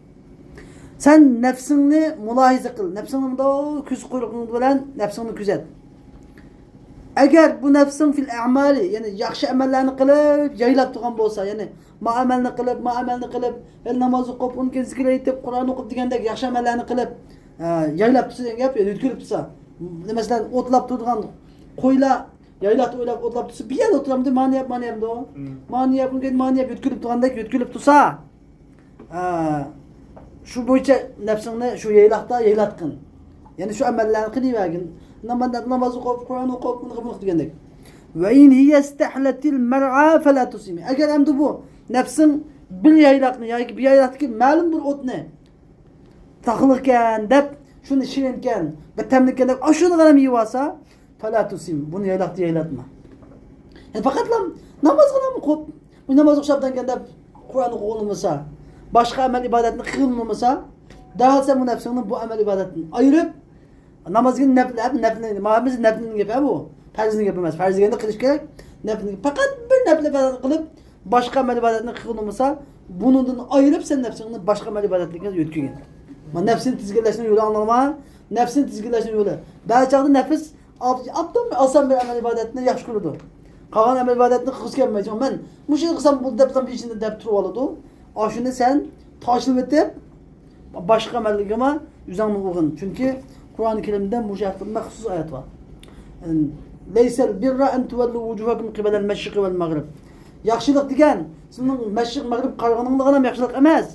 سەن نەپسىڭنى مۇلاھىزە قىل. نەپسىڭنى مۇنداق كۆز قۇيرۇقۇڭ بىلەن نەپسىڭنى كۆزەت. ئەگەر بۇ نەپسىڭ فىل ئەمالى، يەنى ياخشى ئەمەللەرنى قىلىپ يايلاپ تۇرغان بولسا، يەنى ما ئەمەلنى قىلىپ، ما ئەمەلنى قىلىپ، ھېلى ناماز ئوقۇپ، ئۇنى كېيىن زىكىر ئېيتىپ، قۇرئان ئوقۇپ دېگەندەك ياخشى ئەمەللەرنى قىلىپ، ئە، يايلاپ تۇرسا دېگەن گەپ، يەنى يۆتكىلىپ تۇرسا. مەسىلەن، ئوتلاپ تۇرىدىغان قويلار يايلاقتا ئويلاپ ئوتلاپ تۇرسا، بىر يەردە ئولتۇرامدۇ، مانى يەپ، مانى يەمدۇ؟ مانى يەپ، ئۇنىڭ كېيىن مانى يەپ، يۆتكىلىپ تۇرغاندەك يۆتكىلىپ تۇرسا، ئا، شۇ بويىچە نەپسىڭنى شۇ يايلاقتا يايلاتقىن. يەنى شۇ ئەمەللەرنى قىلىۋەرگىن. ناما-، ناماز ئوقۇپ، قۇرئان ئوقۇپ، مۇنۇ قىلىپ دېگەندەك. ۋە ئىن ھىيە ئىستەھلەتىل مەرئا فەلا تۇسىمى. ئەگەر ئەمدى بۇ نەپسىڭ بىر يايلاقنى ياكى بىر يايلاقتىكى مەلۇم بىر ئوتنى تاقلىقكەن دەپ، شۇنى شېرىنكەن، بىر تەملىككەن دەپ، ئاشۇنى غەم يېۋالسا، فەلا تۇسىم، بۇنى يايلاقتا يايلاتما. يەنى پەقەتلا نامازغىلا قوپ، بۇ ناماز ئوخشاپتىكەن دەپ قۇرئان ئوقۇغىنى بولسا، باشقا ئەمەل ئىبادەتنى قىلغىنى بولسا، دەرھال سەن بۇ نەپسىڭنى بۇ ئەمەل ئىبادەتتىن ئايرىپ، ناماز دېگەن نەپلى، نەپلى، ناماز نەپلىنىڭ گېپى بۇ. پەرزنىڭ گېپى ئەمەس. پەرز دېگەندە قىلىش كېرەك، نەپلىنىڭ، پەقەت بىر نەپلى ئىبادەتنى قىلىپ، باشقا ئەمەل ئىبادەتنى قىلغىنى بولسا، بۇنىڭدىن ئايرىپ سەن نەپسىڭنى باشقا ئەمەل ئىبادەتلىككە يۆتكىگىن. مانا نەپسىنى تىزگىنلەشنىڭ يولى ئاڭلىغىنى، نەپسىنى تىزگىنلەشنىڭ يولى. بەزى چاغدا نەپس ئاپ-، ئاپتۇ ئاسان بىر ئەمەل ئىبادەتنى ياخشى كۆرىدۇ. قالغان ئەمەل ئىبادەتنى قىلغۇسى كەلمەي، مەن مۇشۇنى قىلسام بولدى دەپ بىر ئىچىدە دەپ تۇرۇۋالىدۇ. ئاشۇنى سەن تاشلىۋېتىپ، باشقا ئەمەلگىمۇ ئۆزۈڭنى ئۇرغىن. چۈنكى قۇرئان كەرىمدە مۇشۇ ھەقتە مەخسۇس ئايەت بار. ليس البر أن تولوا وجوهكم قبل المشرق والمغرب. ياخشىلىق دېگەن سىزنىڭ مەشرىق، مەغرىب قارىغىنىڭلىغىنام ياخشىلىق ئەمەس.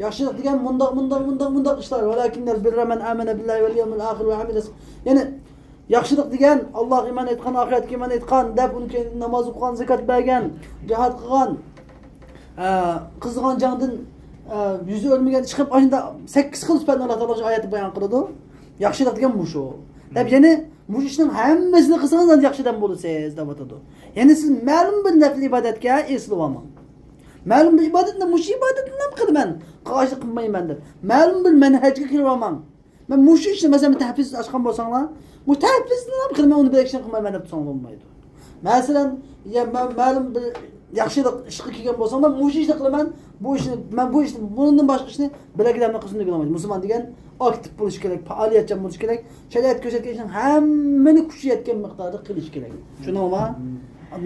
ياخشىلىق دېگەن مۇنداق، مۇنداق، مۇنداق، مۇنداق ئىشلار. ولكن البر من آمن بالله واليوم الآخر وعمل ص-، يەنى ياخشىلىق دېگەن ئاللاغا ئىمان ئېيتقان، ئاخىرەتكە ئىمان ئېيتقان، دەپ ئۇنى كېيىن ناماز ئوقۇغان، زاكات بەرگەن، جىھاد قىلغان، ئە، قىزغان جەڭدىن، ئە، يۈز ئۆرمىگەن، چىقىپ، ئاشۇنداق سەككىز خىل سۈپەتنى ئاللا تائالا شۇ ئايەتتە بايان قىلىدۇ. ياخشىلىق دېگەن مۇشۇ. دەپ يەنى مۇشۇ ئىشنىڭ ھەممىسىنى قىلسىڭىز ئەمدى ياخشى ئادەم بولىسىز دەۋاتىدۇ. يەنى سىز مەلۇم بىر نەپلى ئىبادەتكە ئېسىلىۋالماڭ. مەلۇم بىر ئىبادەتنى مۇشۇ ئىبادەتنىلا قىلىمەن، قالغاننى قىلمايمەن دەپ مەلۇم بىر مەنھەجگە كىرىۋالماڭ. مەن مۇشۇ ئىشنى، مەسىلەن، بىر تەھپىز ئاچقان بولساڭلار، بۇ تەھپىزنىلا قىلىمەن، ئۇنى بىر ئىشنى قىلمايمەن دەپ تۇرساڭلار بولمايدۇ. مەسىلەن، يا مە-، مەلۇم بىر ياخشىلىق ئىشقا كىرگەن بولساڭلار، مۇشۇ ئىشنى قىلىمەن، بۇ ئىشنى، مەن بۇ ئىشنى، بۇنىڭدىن باشقا ئىشنى بىر ئادەمنى قىلسۇن دېگىلى بولمايدۇ. مۇسۇلمان دېگەن ئاكتىپ بولۇش كېرەك، پائالىيەتچان بولۇش كېرەك. شەرىئەت كۆرسەتكەن ئىشنىڭ ھەممىنى كۈچى يەتكەن مىقداردا قىلىش كېرەك. چۈشەندىڭلارمۇ؟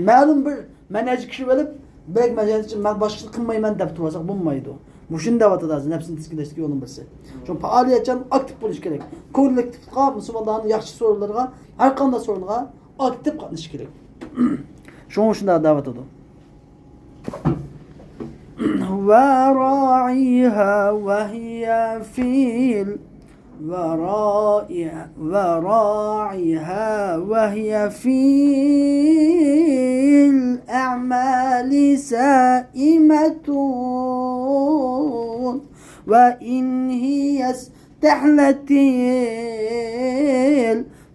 مەلۇم بىر مەنھەجگە كىرىۋېلىپ، بەك مەن باشقىسىنى قىلمايمەن دەپ تۇرۇۋالساق بولمايدۇ. مۇشۇنى دەۋاتىدۇ ھازىر، نەپسىنى تىزگىنلەشتىكى يولنىڭ بىرسى. شۇ پائالىيەتچان، ئاكتىپ بولۇش كېرەك. كوللېكتىپقا، مۇسۇلمانلارنىڭ ياخشى سورۇنلىرىغا، ھەر قانداق سورۇنغا ئاكتىپ قاتنىشىش كېرەك. شۇڭا شۇنداق دەۋاتىدۇ. وراعيها وهي في ال-، وراعي-، وراعيها وهي في الأعمال سائمة وإن هي استحلت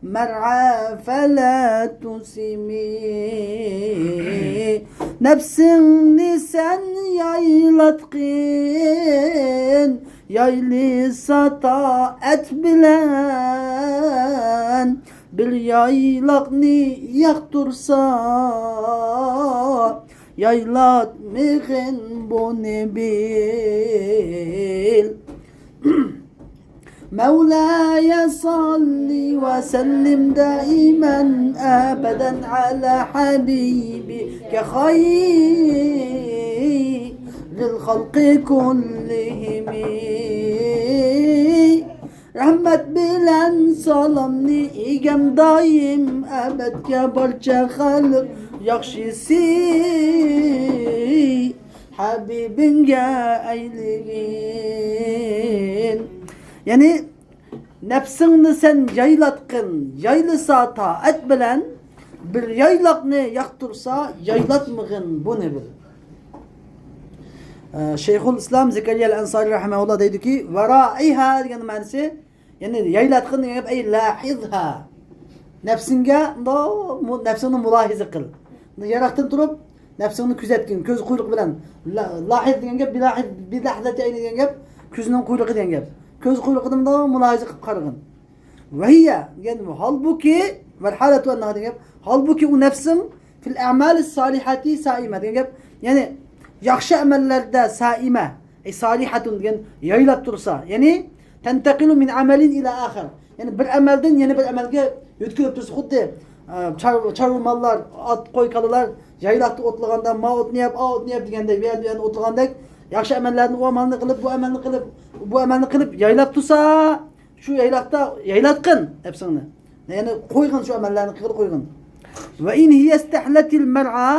المرعى فلا تسمي. نەپسىڭنى سەن يايلاتقىن، يايلىسا تائەت بىلەن، بىر يايلاقنى ياقتۇرسا، يايلاتمىغىن بۇنى بىل. مولاي صل وسلم دائما أبدا على حبيبك خير الخلق كلهم. رەھمەت بىلەن سالامنى ئىگەم دائىم ئەبەدكە بارچە خەلق ياخشىسى ھەبىبىڭگە ئەيلىگىن. يەنى نەپسىڭنى سەن يايلاتقىن، يايلىسا تائەت بىلەن، بىر يايلاقنى ياقتۇرسا يايلاتمىغىن بۇنى بىل. ئە، شەيخۇل ئىسلام زەكەرىيە ئەنسارى رەھىمەھۇللا دەيدۇكى، ۋەرائىھا دېگەن مەنىسى، يەنى يايلاتقىن دېگەن گەپ، ئەي لاھىزھا. نەپسىڭگە مۇنداق مۇ-، نەپسىڭنى مۇلاھىزە قىل. يىراقتىن تۇرۇپ نەپسىڭنى كۆزەتكىن، كۆز قۇيرۇقى بىلەن. لا-، لاھىز دېگەن گەپ، بىلاھىز-، بىلەھزەتى ئەينى دېگەن گەپ، كۆزنىڭ قۇيرۇقى دېگەن گەپ. كۆز قۇيرۇقىدا مۇنداق مۇلاھىزە قىلىپ قارىغىن. ۋەھىيە دېگەن ھالبۇكى، ۋەلھالەتۇ ئەننەھا دېگەن گەپ، ھالبۇكى ئۇ نەپسىڭ فىل ئەمالىس سالىھەتى سائىمە دېگەن گەپ. يەنى ياخشى ئەمەللەردە سائىمە، ئەي سالىھەتۇن دېگەن يايلاپ تۇرسا، يەنى تەنتەقىلۇ مىن ئەمەلىن ئىلا ئاخىر. يەنى بىر ئەمەلدىن يەنە بىر ئەمەلگە يۆتكىلىپ تۇرسا، خۇددى، ئە، چار-، چارۋا ماللار، ئات، قوي، كالىلار يايلاقتا ئوتلىغاندا، ما ئوتنى يەپ، ئا ئوتنى يەپ دېگەندەك، بۇ يەردە، بۇ يەردە ئوتلىغاندەك، ياخشى ئەمەللەردىن ئۇ ئەمەلنى قىلىپ، بۇ ئەمەلنى قىلىپ، بۇ ئەمەلنى قىلىپ يايلاپ تۇرسا، شۇ يايلاقتا يايلاتقىن نەپسىڭنى. يەنى قويغىن شۇ ئەمەللەرنى، قىلغىلى قويغىن. ۋە ئىن ھىيەستەھلەتىل مەرئا،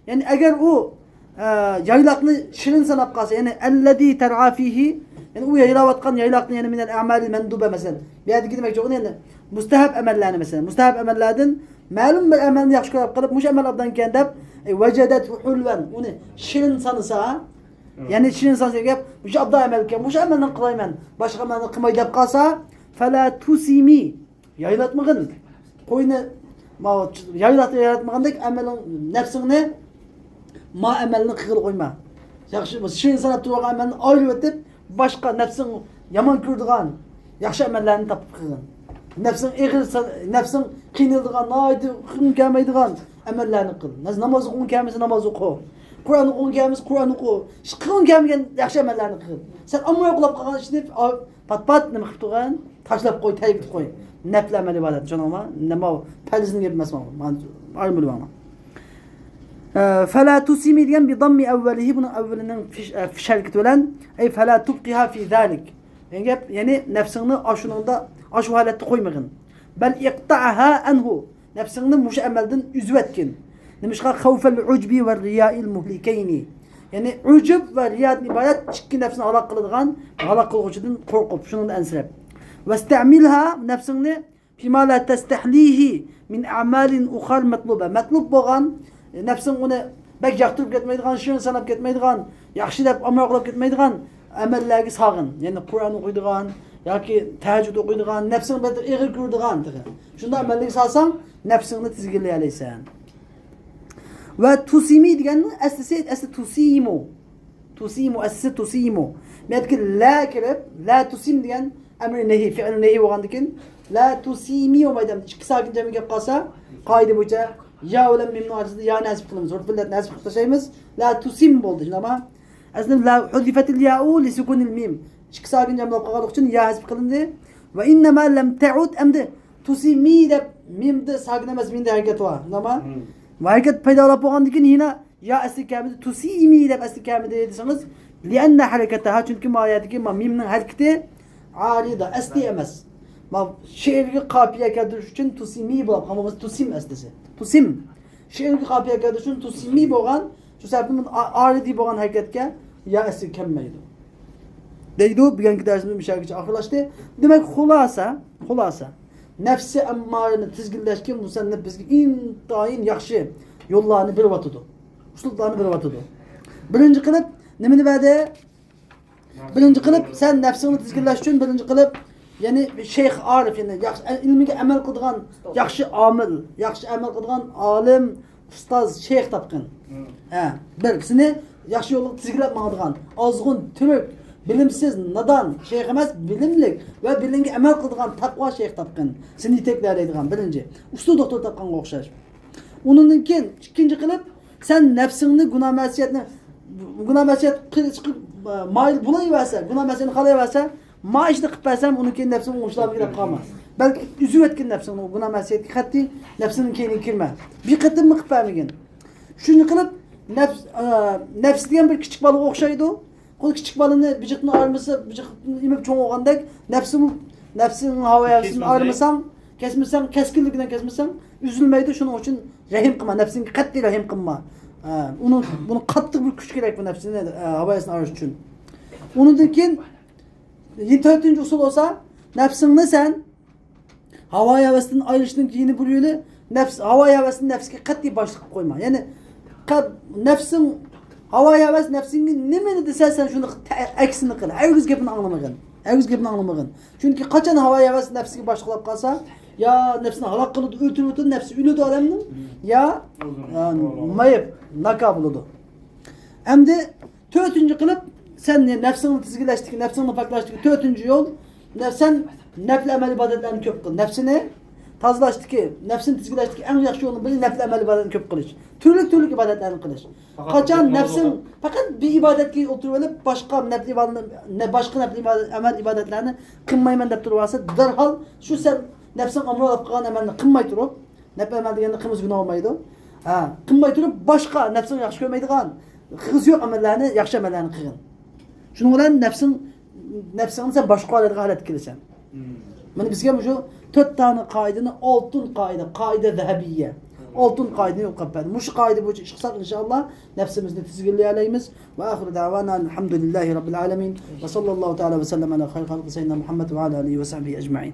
يەنى ئەگەر ئۇ، ئە، يايلاقنى شېرىن ساناپ قالسا، يەنى ئەللەزى تەرئا فىھى، يەنى ئۇ يايلاۋاتقان يايلاقنى، يەنى مىنەل ئەمالىل مەندۇبە، مەسىلەن، بۇ يەردىكى دېمەكچى بولغىنى يەنى مۇستەھەب ئەمەللەرنى، مەسىلەن، مۇستەھەب ئەمەللەردىن مەلۇم بىر ئەمەلنى ياخشى كۆرۈپ قېلىپ، مۇشۇ ئەمەل ئوبدانكەن دەپ، ئەي، ۋەجەدەتھۇ ھۇلۋەن، ئۇنى شېرىن سانىسا، يەنى شېرىن سانىسا دېگەن گەپ، مۇشۇ ئوبدان ئەمەلكەن، مۇشۇ ئەمەلنى قىلايمەن، باشقا ئەمەلنى قىلماي دەپ قالسا، فەلا تۇسىمى، يايلاتمىغىن. قوينى، ما، يايلات-، يايلاتمىغاندەك ئەمەلىڭ، نەپسىڭنى ما ئەمەلنى قىلغىلى قويما. ياخشى، شېرىن ساناپ تۇرغان ئەمەلنى ئايرىۋېتىپ، باشقا نەپسىڭ يامان كۆرىدىغان ياخشى ئەمەللەرنى تاپىپ قىلغىن. نەپسىڭ ئېغىر سا-، نەپسىڭ قىينىلىدىغان، ناھايىتى ئۇقۇڭ كەلمەيدىغان ئەمەللەرنى قىل. ناز-، ناماز ئوقۇغۇڭ كەلمىسە ناماز ئوقۇ. قۇرئان ئوقۇغۇڭ كەلمىسە قۇرئان ئوقۇ. ئىش قىلغۇڭ كەلمىگەن ياخشى ئەمەللەرنى قىل. سەن ئامراق بولاپ قالغان ئىشنى، ئا-، پات-پات نېمە قىلىپ تۇرغىن؟ تاشلاپ قوي، تەرك ئېتىپ قوي. نەپلى ئەمەل ئىبادەت، چۈشەندىڭلارمۇ؟ نېمە پەرزنىڭ گېپى ئەمەس مانا. مانا ئايرىم بىلىۋالما. ئە، فەلا تۇسىمى دېگەن بىداممى ئەۋۋەلىھى، بۇنىڭ ئەۋۋىلىنىڭ فىش-، ئە، فىش ھەرىكىتى بىلەن، ئەي فەلا تۇبقىھا فى زالىك دېگەن گەپ، يەنى نەپسىڭنى ئاشۇنىڭدا، ئاشۇ ھالەتتە قويمىغىن. بەل ئىقتەئھا ئەنھۇ، نەپسىڭنى مۇشۇ ئەمەلدىن ئۈزۈۋەتكىن. نېمىشقا؟ خوفەل ئۇجبى ۋە رىيائىل مۇھلىكەينى. يەنى ئۇجۇب ۋە رىيادىن ئىبارەت ئىككى نەپسنى ھالاك قىلىدىغان، ھالاك قىلغۇچىدىن قورقۇپ، شۇنىڭدىن ئەنسىرەپ. ۋەستەمىلھا، نەپسىڭنى فىما لا تەستەھلىھى مىن ئەمالىن ئۇخەر مەتلۇبە. مەتلۇب بولغان، نەپسىڭ ئۇنى بەك ياقتۇرۇپ كەتمەيدىغان، شېرىن ساناپ كەتمەيدىغان، ياخشى دەپ ئامراقلاپ كەتمەيدىغان ئەمەللەرگە سالغىن. يەنى قۇرئان ئوقۇيدىغان ياكى تەھەججۇد ئوقۇيدىغان، نەپسىڭ بىر ئېغىر كۆرىدىغان تېخى. شۇنداق ئەمەللەرگە سالساڭ، نەپسىڭنى تىزگىنلىيەلەيسەن. ۋە تۇسىمى دېگەننىڭ ئەسلىسى، ئەسلى تۇسىمۇ. تۇسىمۇ، ئەسلى تۇسىمۇ. بۇ يەردىكى لە كىرىپ، لە تۇسىم دېگەن ئەمرى نەھى، فېئىل نەھى بولغاندىكىن، لە تۇسىمى بولمايدۇ. ئىككى ساكىن جەمگە كەپ قالسا، قائىدە بويىچە يا بىلەن مىمنىڭ ئارىسىدا يانى ھەزپ قىلىمىز. ھۇرۇفىللەتنى ھەزپ قىلىپ تاشلايمىز. لە تۇسىم بولدى، شۇنداقمۇ؟ ئەسلى لە ھۇزىفەتىل يائۇ لىسۇكۇنىل مىم. ئىككى ساكىن جەم بولۇپ قالغانلىقى ئۈچۈن يا ھەزپ قىلىندى. ۋە ئىننەما لەم تەئۇد، ئەمدى تۇسىمى دەپ مىمدە ساكىن ئەمەس، مىمدە ھەرىكەت بار. شۇنداقمۇ؟ ۋە ھەرىكەت پەيدا بولۇپ بولغاندىن كېيىن يەنە يا ئەسلى كەلمىدى، تۇسىمى دەپ ئەسلى كەلمىدى دېسىڭىز، لىئەننە ھەرىكەتەھا، چۈنكى ما يەردىكى ما مىمنىڭ ھەرىكىتى ئارىدا، ئەسلى ئەمەس. ما شېئىرگە قاپىيە كەلتۈرۈش ئۈچۈن تۇسىمى بولۇپ قالمىسا، تۇسىم ئەسلىسى. تۇسىم. شېئىرگە قاپىيە كەلتۈرۈش ئۈچۈن تۇسىمى بولغان، شۇ سەۋەبتىن بۇنى ئا-، ئارىدى بولغان ھەرىكەتكە يا ئەسلى كەلمەيدۇ. دەيدۇ، بۈگۈنكى دەرسىمىز مۇشۇ يەرگىچە ئاخىرلاشتى. دېمەك، خۇلاسە، خۇلاسە. نەپسى ئەممارىنى تىزگىنلەشكە مۇسەننىپ بىزگە ئىنتايىن ياخشى يوللارنى بېرىۋاتىدۇ. ئۇسلۇبلارنى بېرىۋاتىدۇ. بىرىنچى قىلىپ نېمىنى بەردى؟ بىرىنچى قىلىپ، سەن نەپسىڭنى تىزگىنلەش ئۈچۈن بىرىنچى قىلىپ، يەنى شەيخ ئارىف، يەنى ياخشى ئىلمىگە ئەمەل قىلىدىغان ياخشى ئامىل، ياخشى ئەمەل قىلىدىغان ئالىم، ئۇستاز، شەيخ تاپقىن. ھە، بىر. سېنى ياخشى يولغا تىزگىنلەپ ماڭىدىغان، ئازغۇن، تۈرۈك، بىلىمسىز، نادان شەيخ ئەمەس، بىلىملىك ۋە بىلىمگە ئەمەل قىلىدىغان تەقۋا شەيخ تاپقىن. سېنى يېتەكلەيدىغان بىرىنچى. ئۇستا دوختۇر تاپقانغا ئوخشاش. ئۇنىڭدىن كېيىن ئىككىنچى قىلىپ، سەن نەپسىڭنى گۇناھ مەسىيەتنى، گۇناھ مەسىيەت قىلىشقا مايىل بولايۋەرسە، گۇناھ مەسىيەتنى خالايۋەرسە، ما ئىشنى قىلىپ بەرسەم، ئۇنىڭ كېيىن نەپسىم ئوڭشىلارمىكىن دەپ قالما. بەلكى ئۈزۈۋەتكىن نەپسىڭنى، ئۇ گۇناھ مەسىيەتكە قەتئىي نەپسىڭنىڭ كەينىگە كىرمە. بىر قېتىممۇ قىلىپ بەرمىگىن. شۇنى قىلىپ، نەپس، ئە، نەپس دېگەن بىر كىچىك بالىغا ئوخشايدۇ. خۇددى كىچىك بالىنى بىجىقتىن ئايرىمىسا، بىجىقتىن ئېمىپ چوڭ بولغاندەك، نەپسىمۇ، نەپسىڭنىڭ ھاۋا ھەۋىسىنى كەسمىسەڭ، ئايرىمىساڭ، كەسمىسەڭ، كەسكىنلىكىدىن كەسمىسەڭ، ئۈزۈلمەيدۇ. شۇنىڭ ئۈچۈن رەھىم قىلما، نەپسىڭگە قەتئىي رەھىم قىلما. ئە، ئۇنىڭ، بۇنىڭ قاتتىق بىر كۈچ كېرەك، بۇ نەپسىنى، ئە، ھاۋا ھەۋىسىنى ئايرىش ئۈچۈن. ئۇنىڭدىن كېيىن تۆتىنچى ئۇسۇل بولسا، نەپسىڭنى سەن ھاۋا ھەۋەستىن ئايرىشنىڭ يەنە بىر يولى، نەپس، ھاۋا ھەۋەسنى نەپسكە قەتئىي باشلىق قىلىپ قويما. يەنى، قە-، نەپسىڭ، ھاۋا ھەۋەس نەپسىڭگە نېمىنى دېسە، سەن شۇنى تە-، ئەكسىنى قىل. ھەرگىز گېپىنى ئاڭلىمىغىن. ھەرگىز گېپىنى ئاڭلىمىغىن. چۈنكى قاچان ھاۋا ھەۋەس نەپسىگە باشلىق بولۇپ قالسا، يا نەپسىنى ھالاك قىلىدۇ، ئۆلتۈرۈۋېتىدۇ، نەپسى ئۆلىدۇ ئادەمنىڭ، يا، ئە، مېيىپ، ناكا بولىدۇ. ئەمدى تۆتىنچى قىلىپ، سەن نەپسىڭنى تىزگىنلەشتىكى، نەپسىڭنى پاكلاشتىكى تۆتىنچى يول، نە-، سەن نەپلى ئەمەل ئىبادەتلەرنى كۆپ قىل. نەپسىنى تازىلاشتىكى، نەپسىنى تىزگىنلەشتىكى ئەڭ ياخشى يولنىڭ بىرى نەپلى ئەمەل ئىبادەتنى كۆپ قىلىش. تۈرلۈك، تۈرلۈك ئىبادەتلەرنى قىلىش. قاچان نەپسىڭ پەقەت بىر ئىبادەتكە ئولتۇرۇۋېلىپ، باشقا نەپلى ئىبادەتنى، نە-، باشقا نەپلى ئىبادەت، ئەمەل ئىبادەتلەرنى قىلمايمەن دەپ تۇرۇۋالسا، دەرھال شۇ سەن نەپسىڭ ئامراق قىلغان ئەمەلنى قىلماي تۇرۇپ، نەپلى ئەمەل دېگەندە قىلمىسا گۇناھ بولمايدۇ. ھە، قىلماي تۇرۇپ باشقا نەپسىڭ ياخشى كۆرمەيدىغان، قىلغۇسى يوق ئەمەللەرنى، ياخشى ئەمەللەرنى قىلغىن. شۇنىڭ بىلەن نەپسىڭ، نەپسىڭنى سەن باشقۇرالىيدىغان ھالەتكە كېلىسەن. مانا بىزگە مۇشۇ تۆت دانە قائىدىنى، ئالتۇن قائىدە، قائىدە زەھەبىيە، ئالتۇن قائىدىنى يول قىلىپ بەردى. مۇشۇ قائىدە بويىچە ئىش قىلساق، ئىنشائاللا، نەپسىمىزنى تىزگىنلىيەلەيمىز. ۋە ئاخىرۇ دەۋانا ئەلھەمدۇلىللاھى رەببىل ئالەمىن. ۋە ساللاللاھۇ تەئالە ۋە سەللەم ئەلا خەيرى خەلقى سەييىدىنا مۇھەممەد ۋە ئالا ئالىھى ۋە سەھبىھى ئەجمەئىن.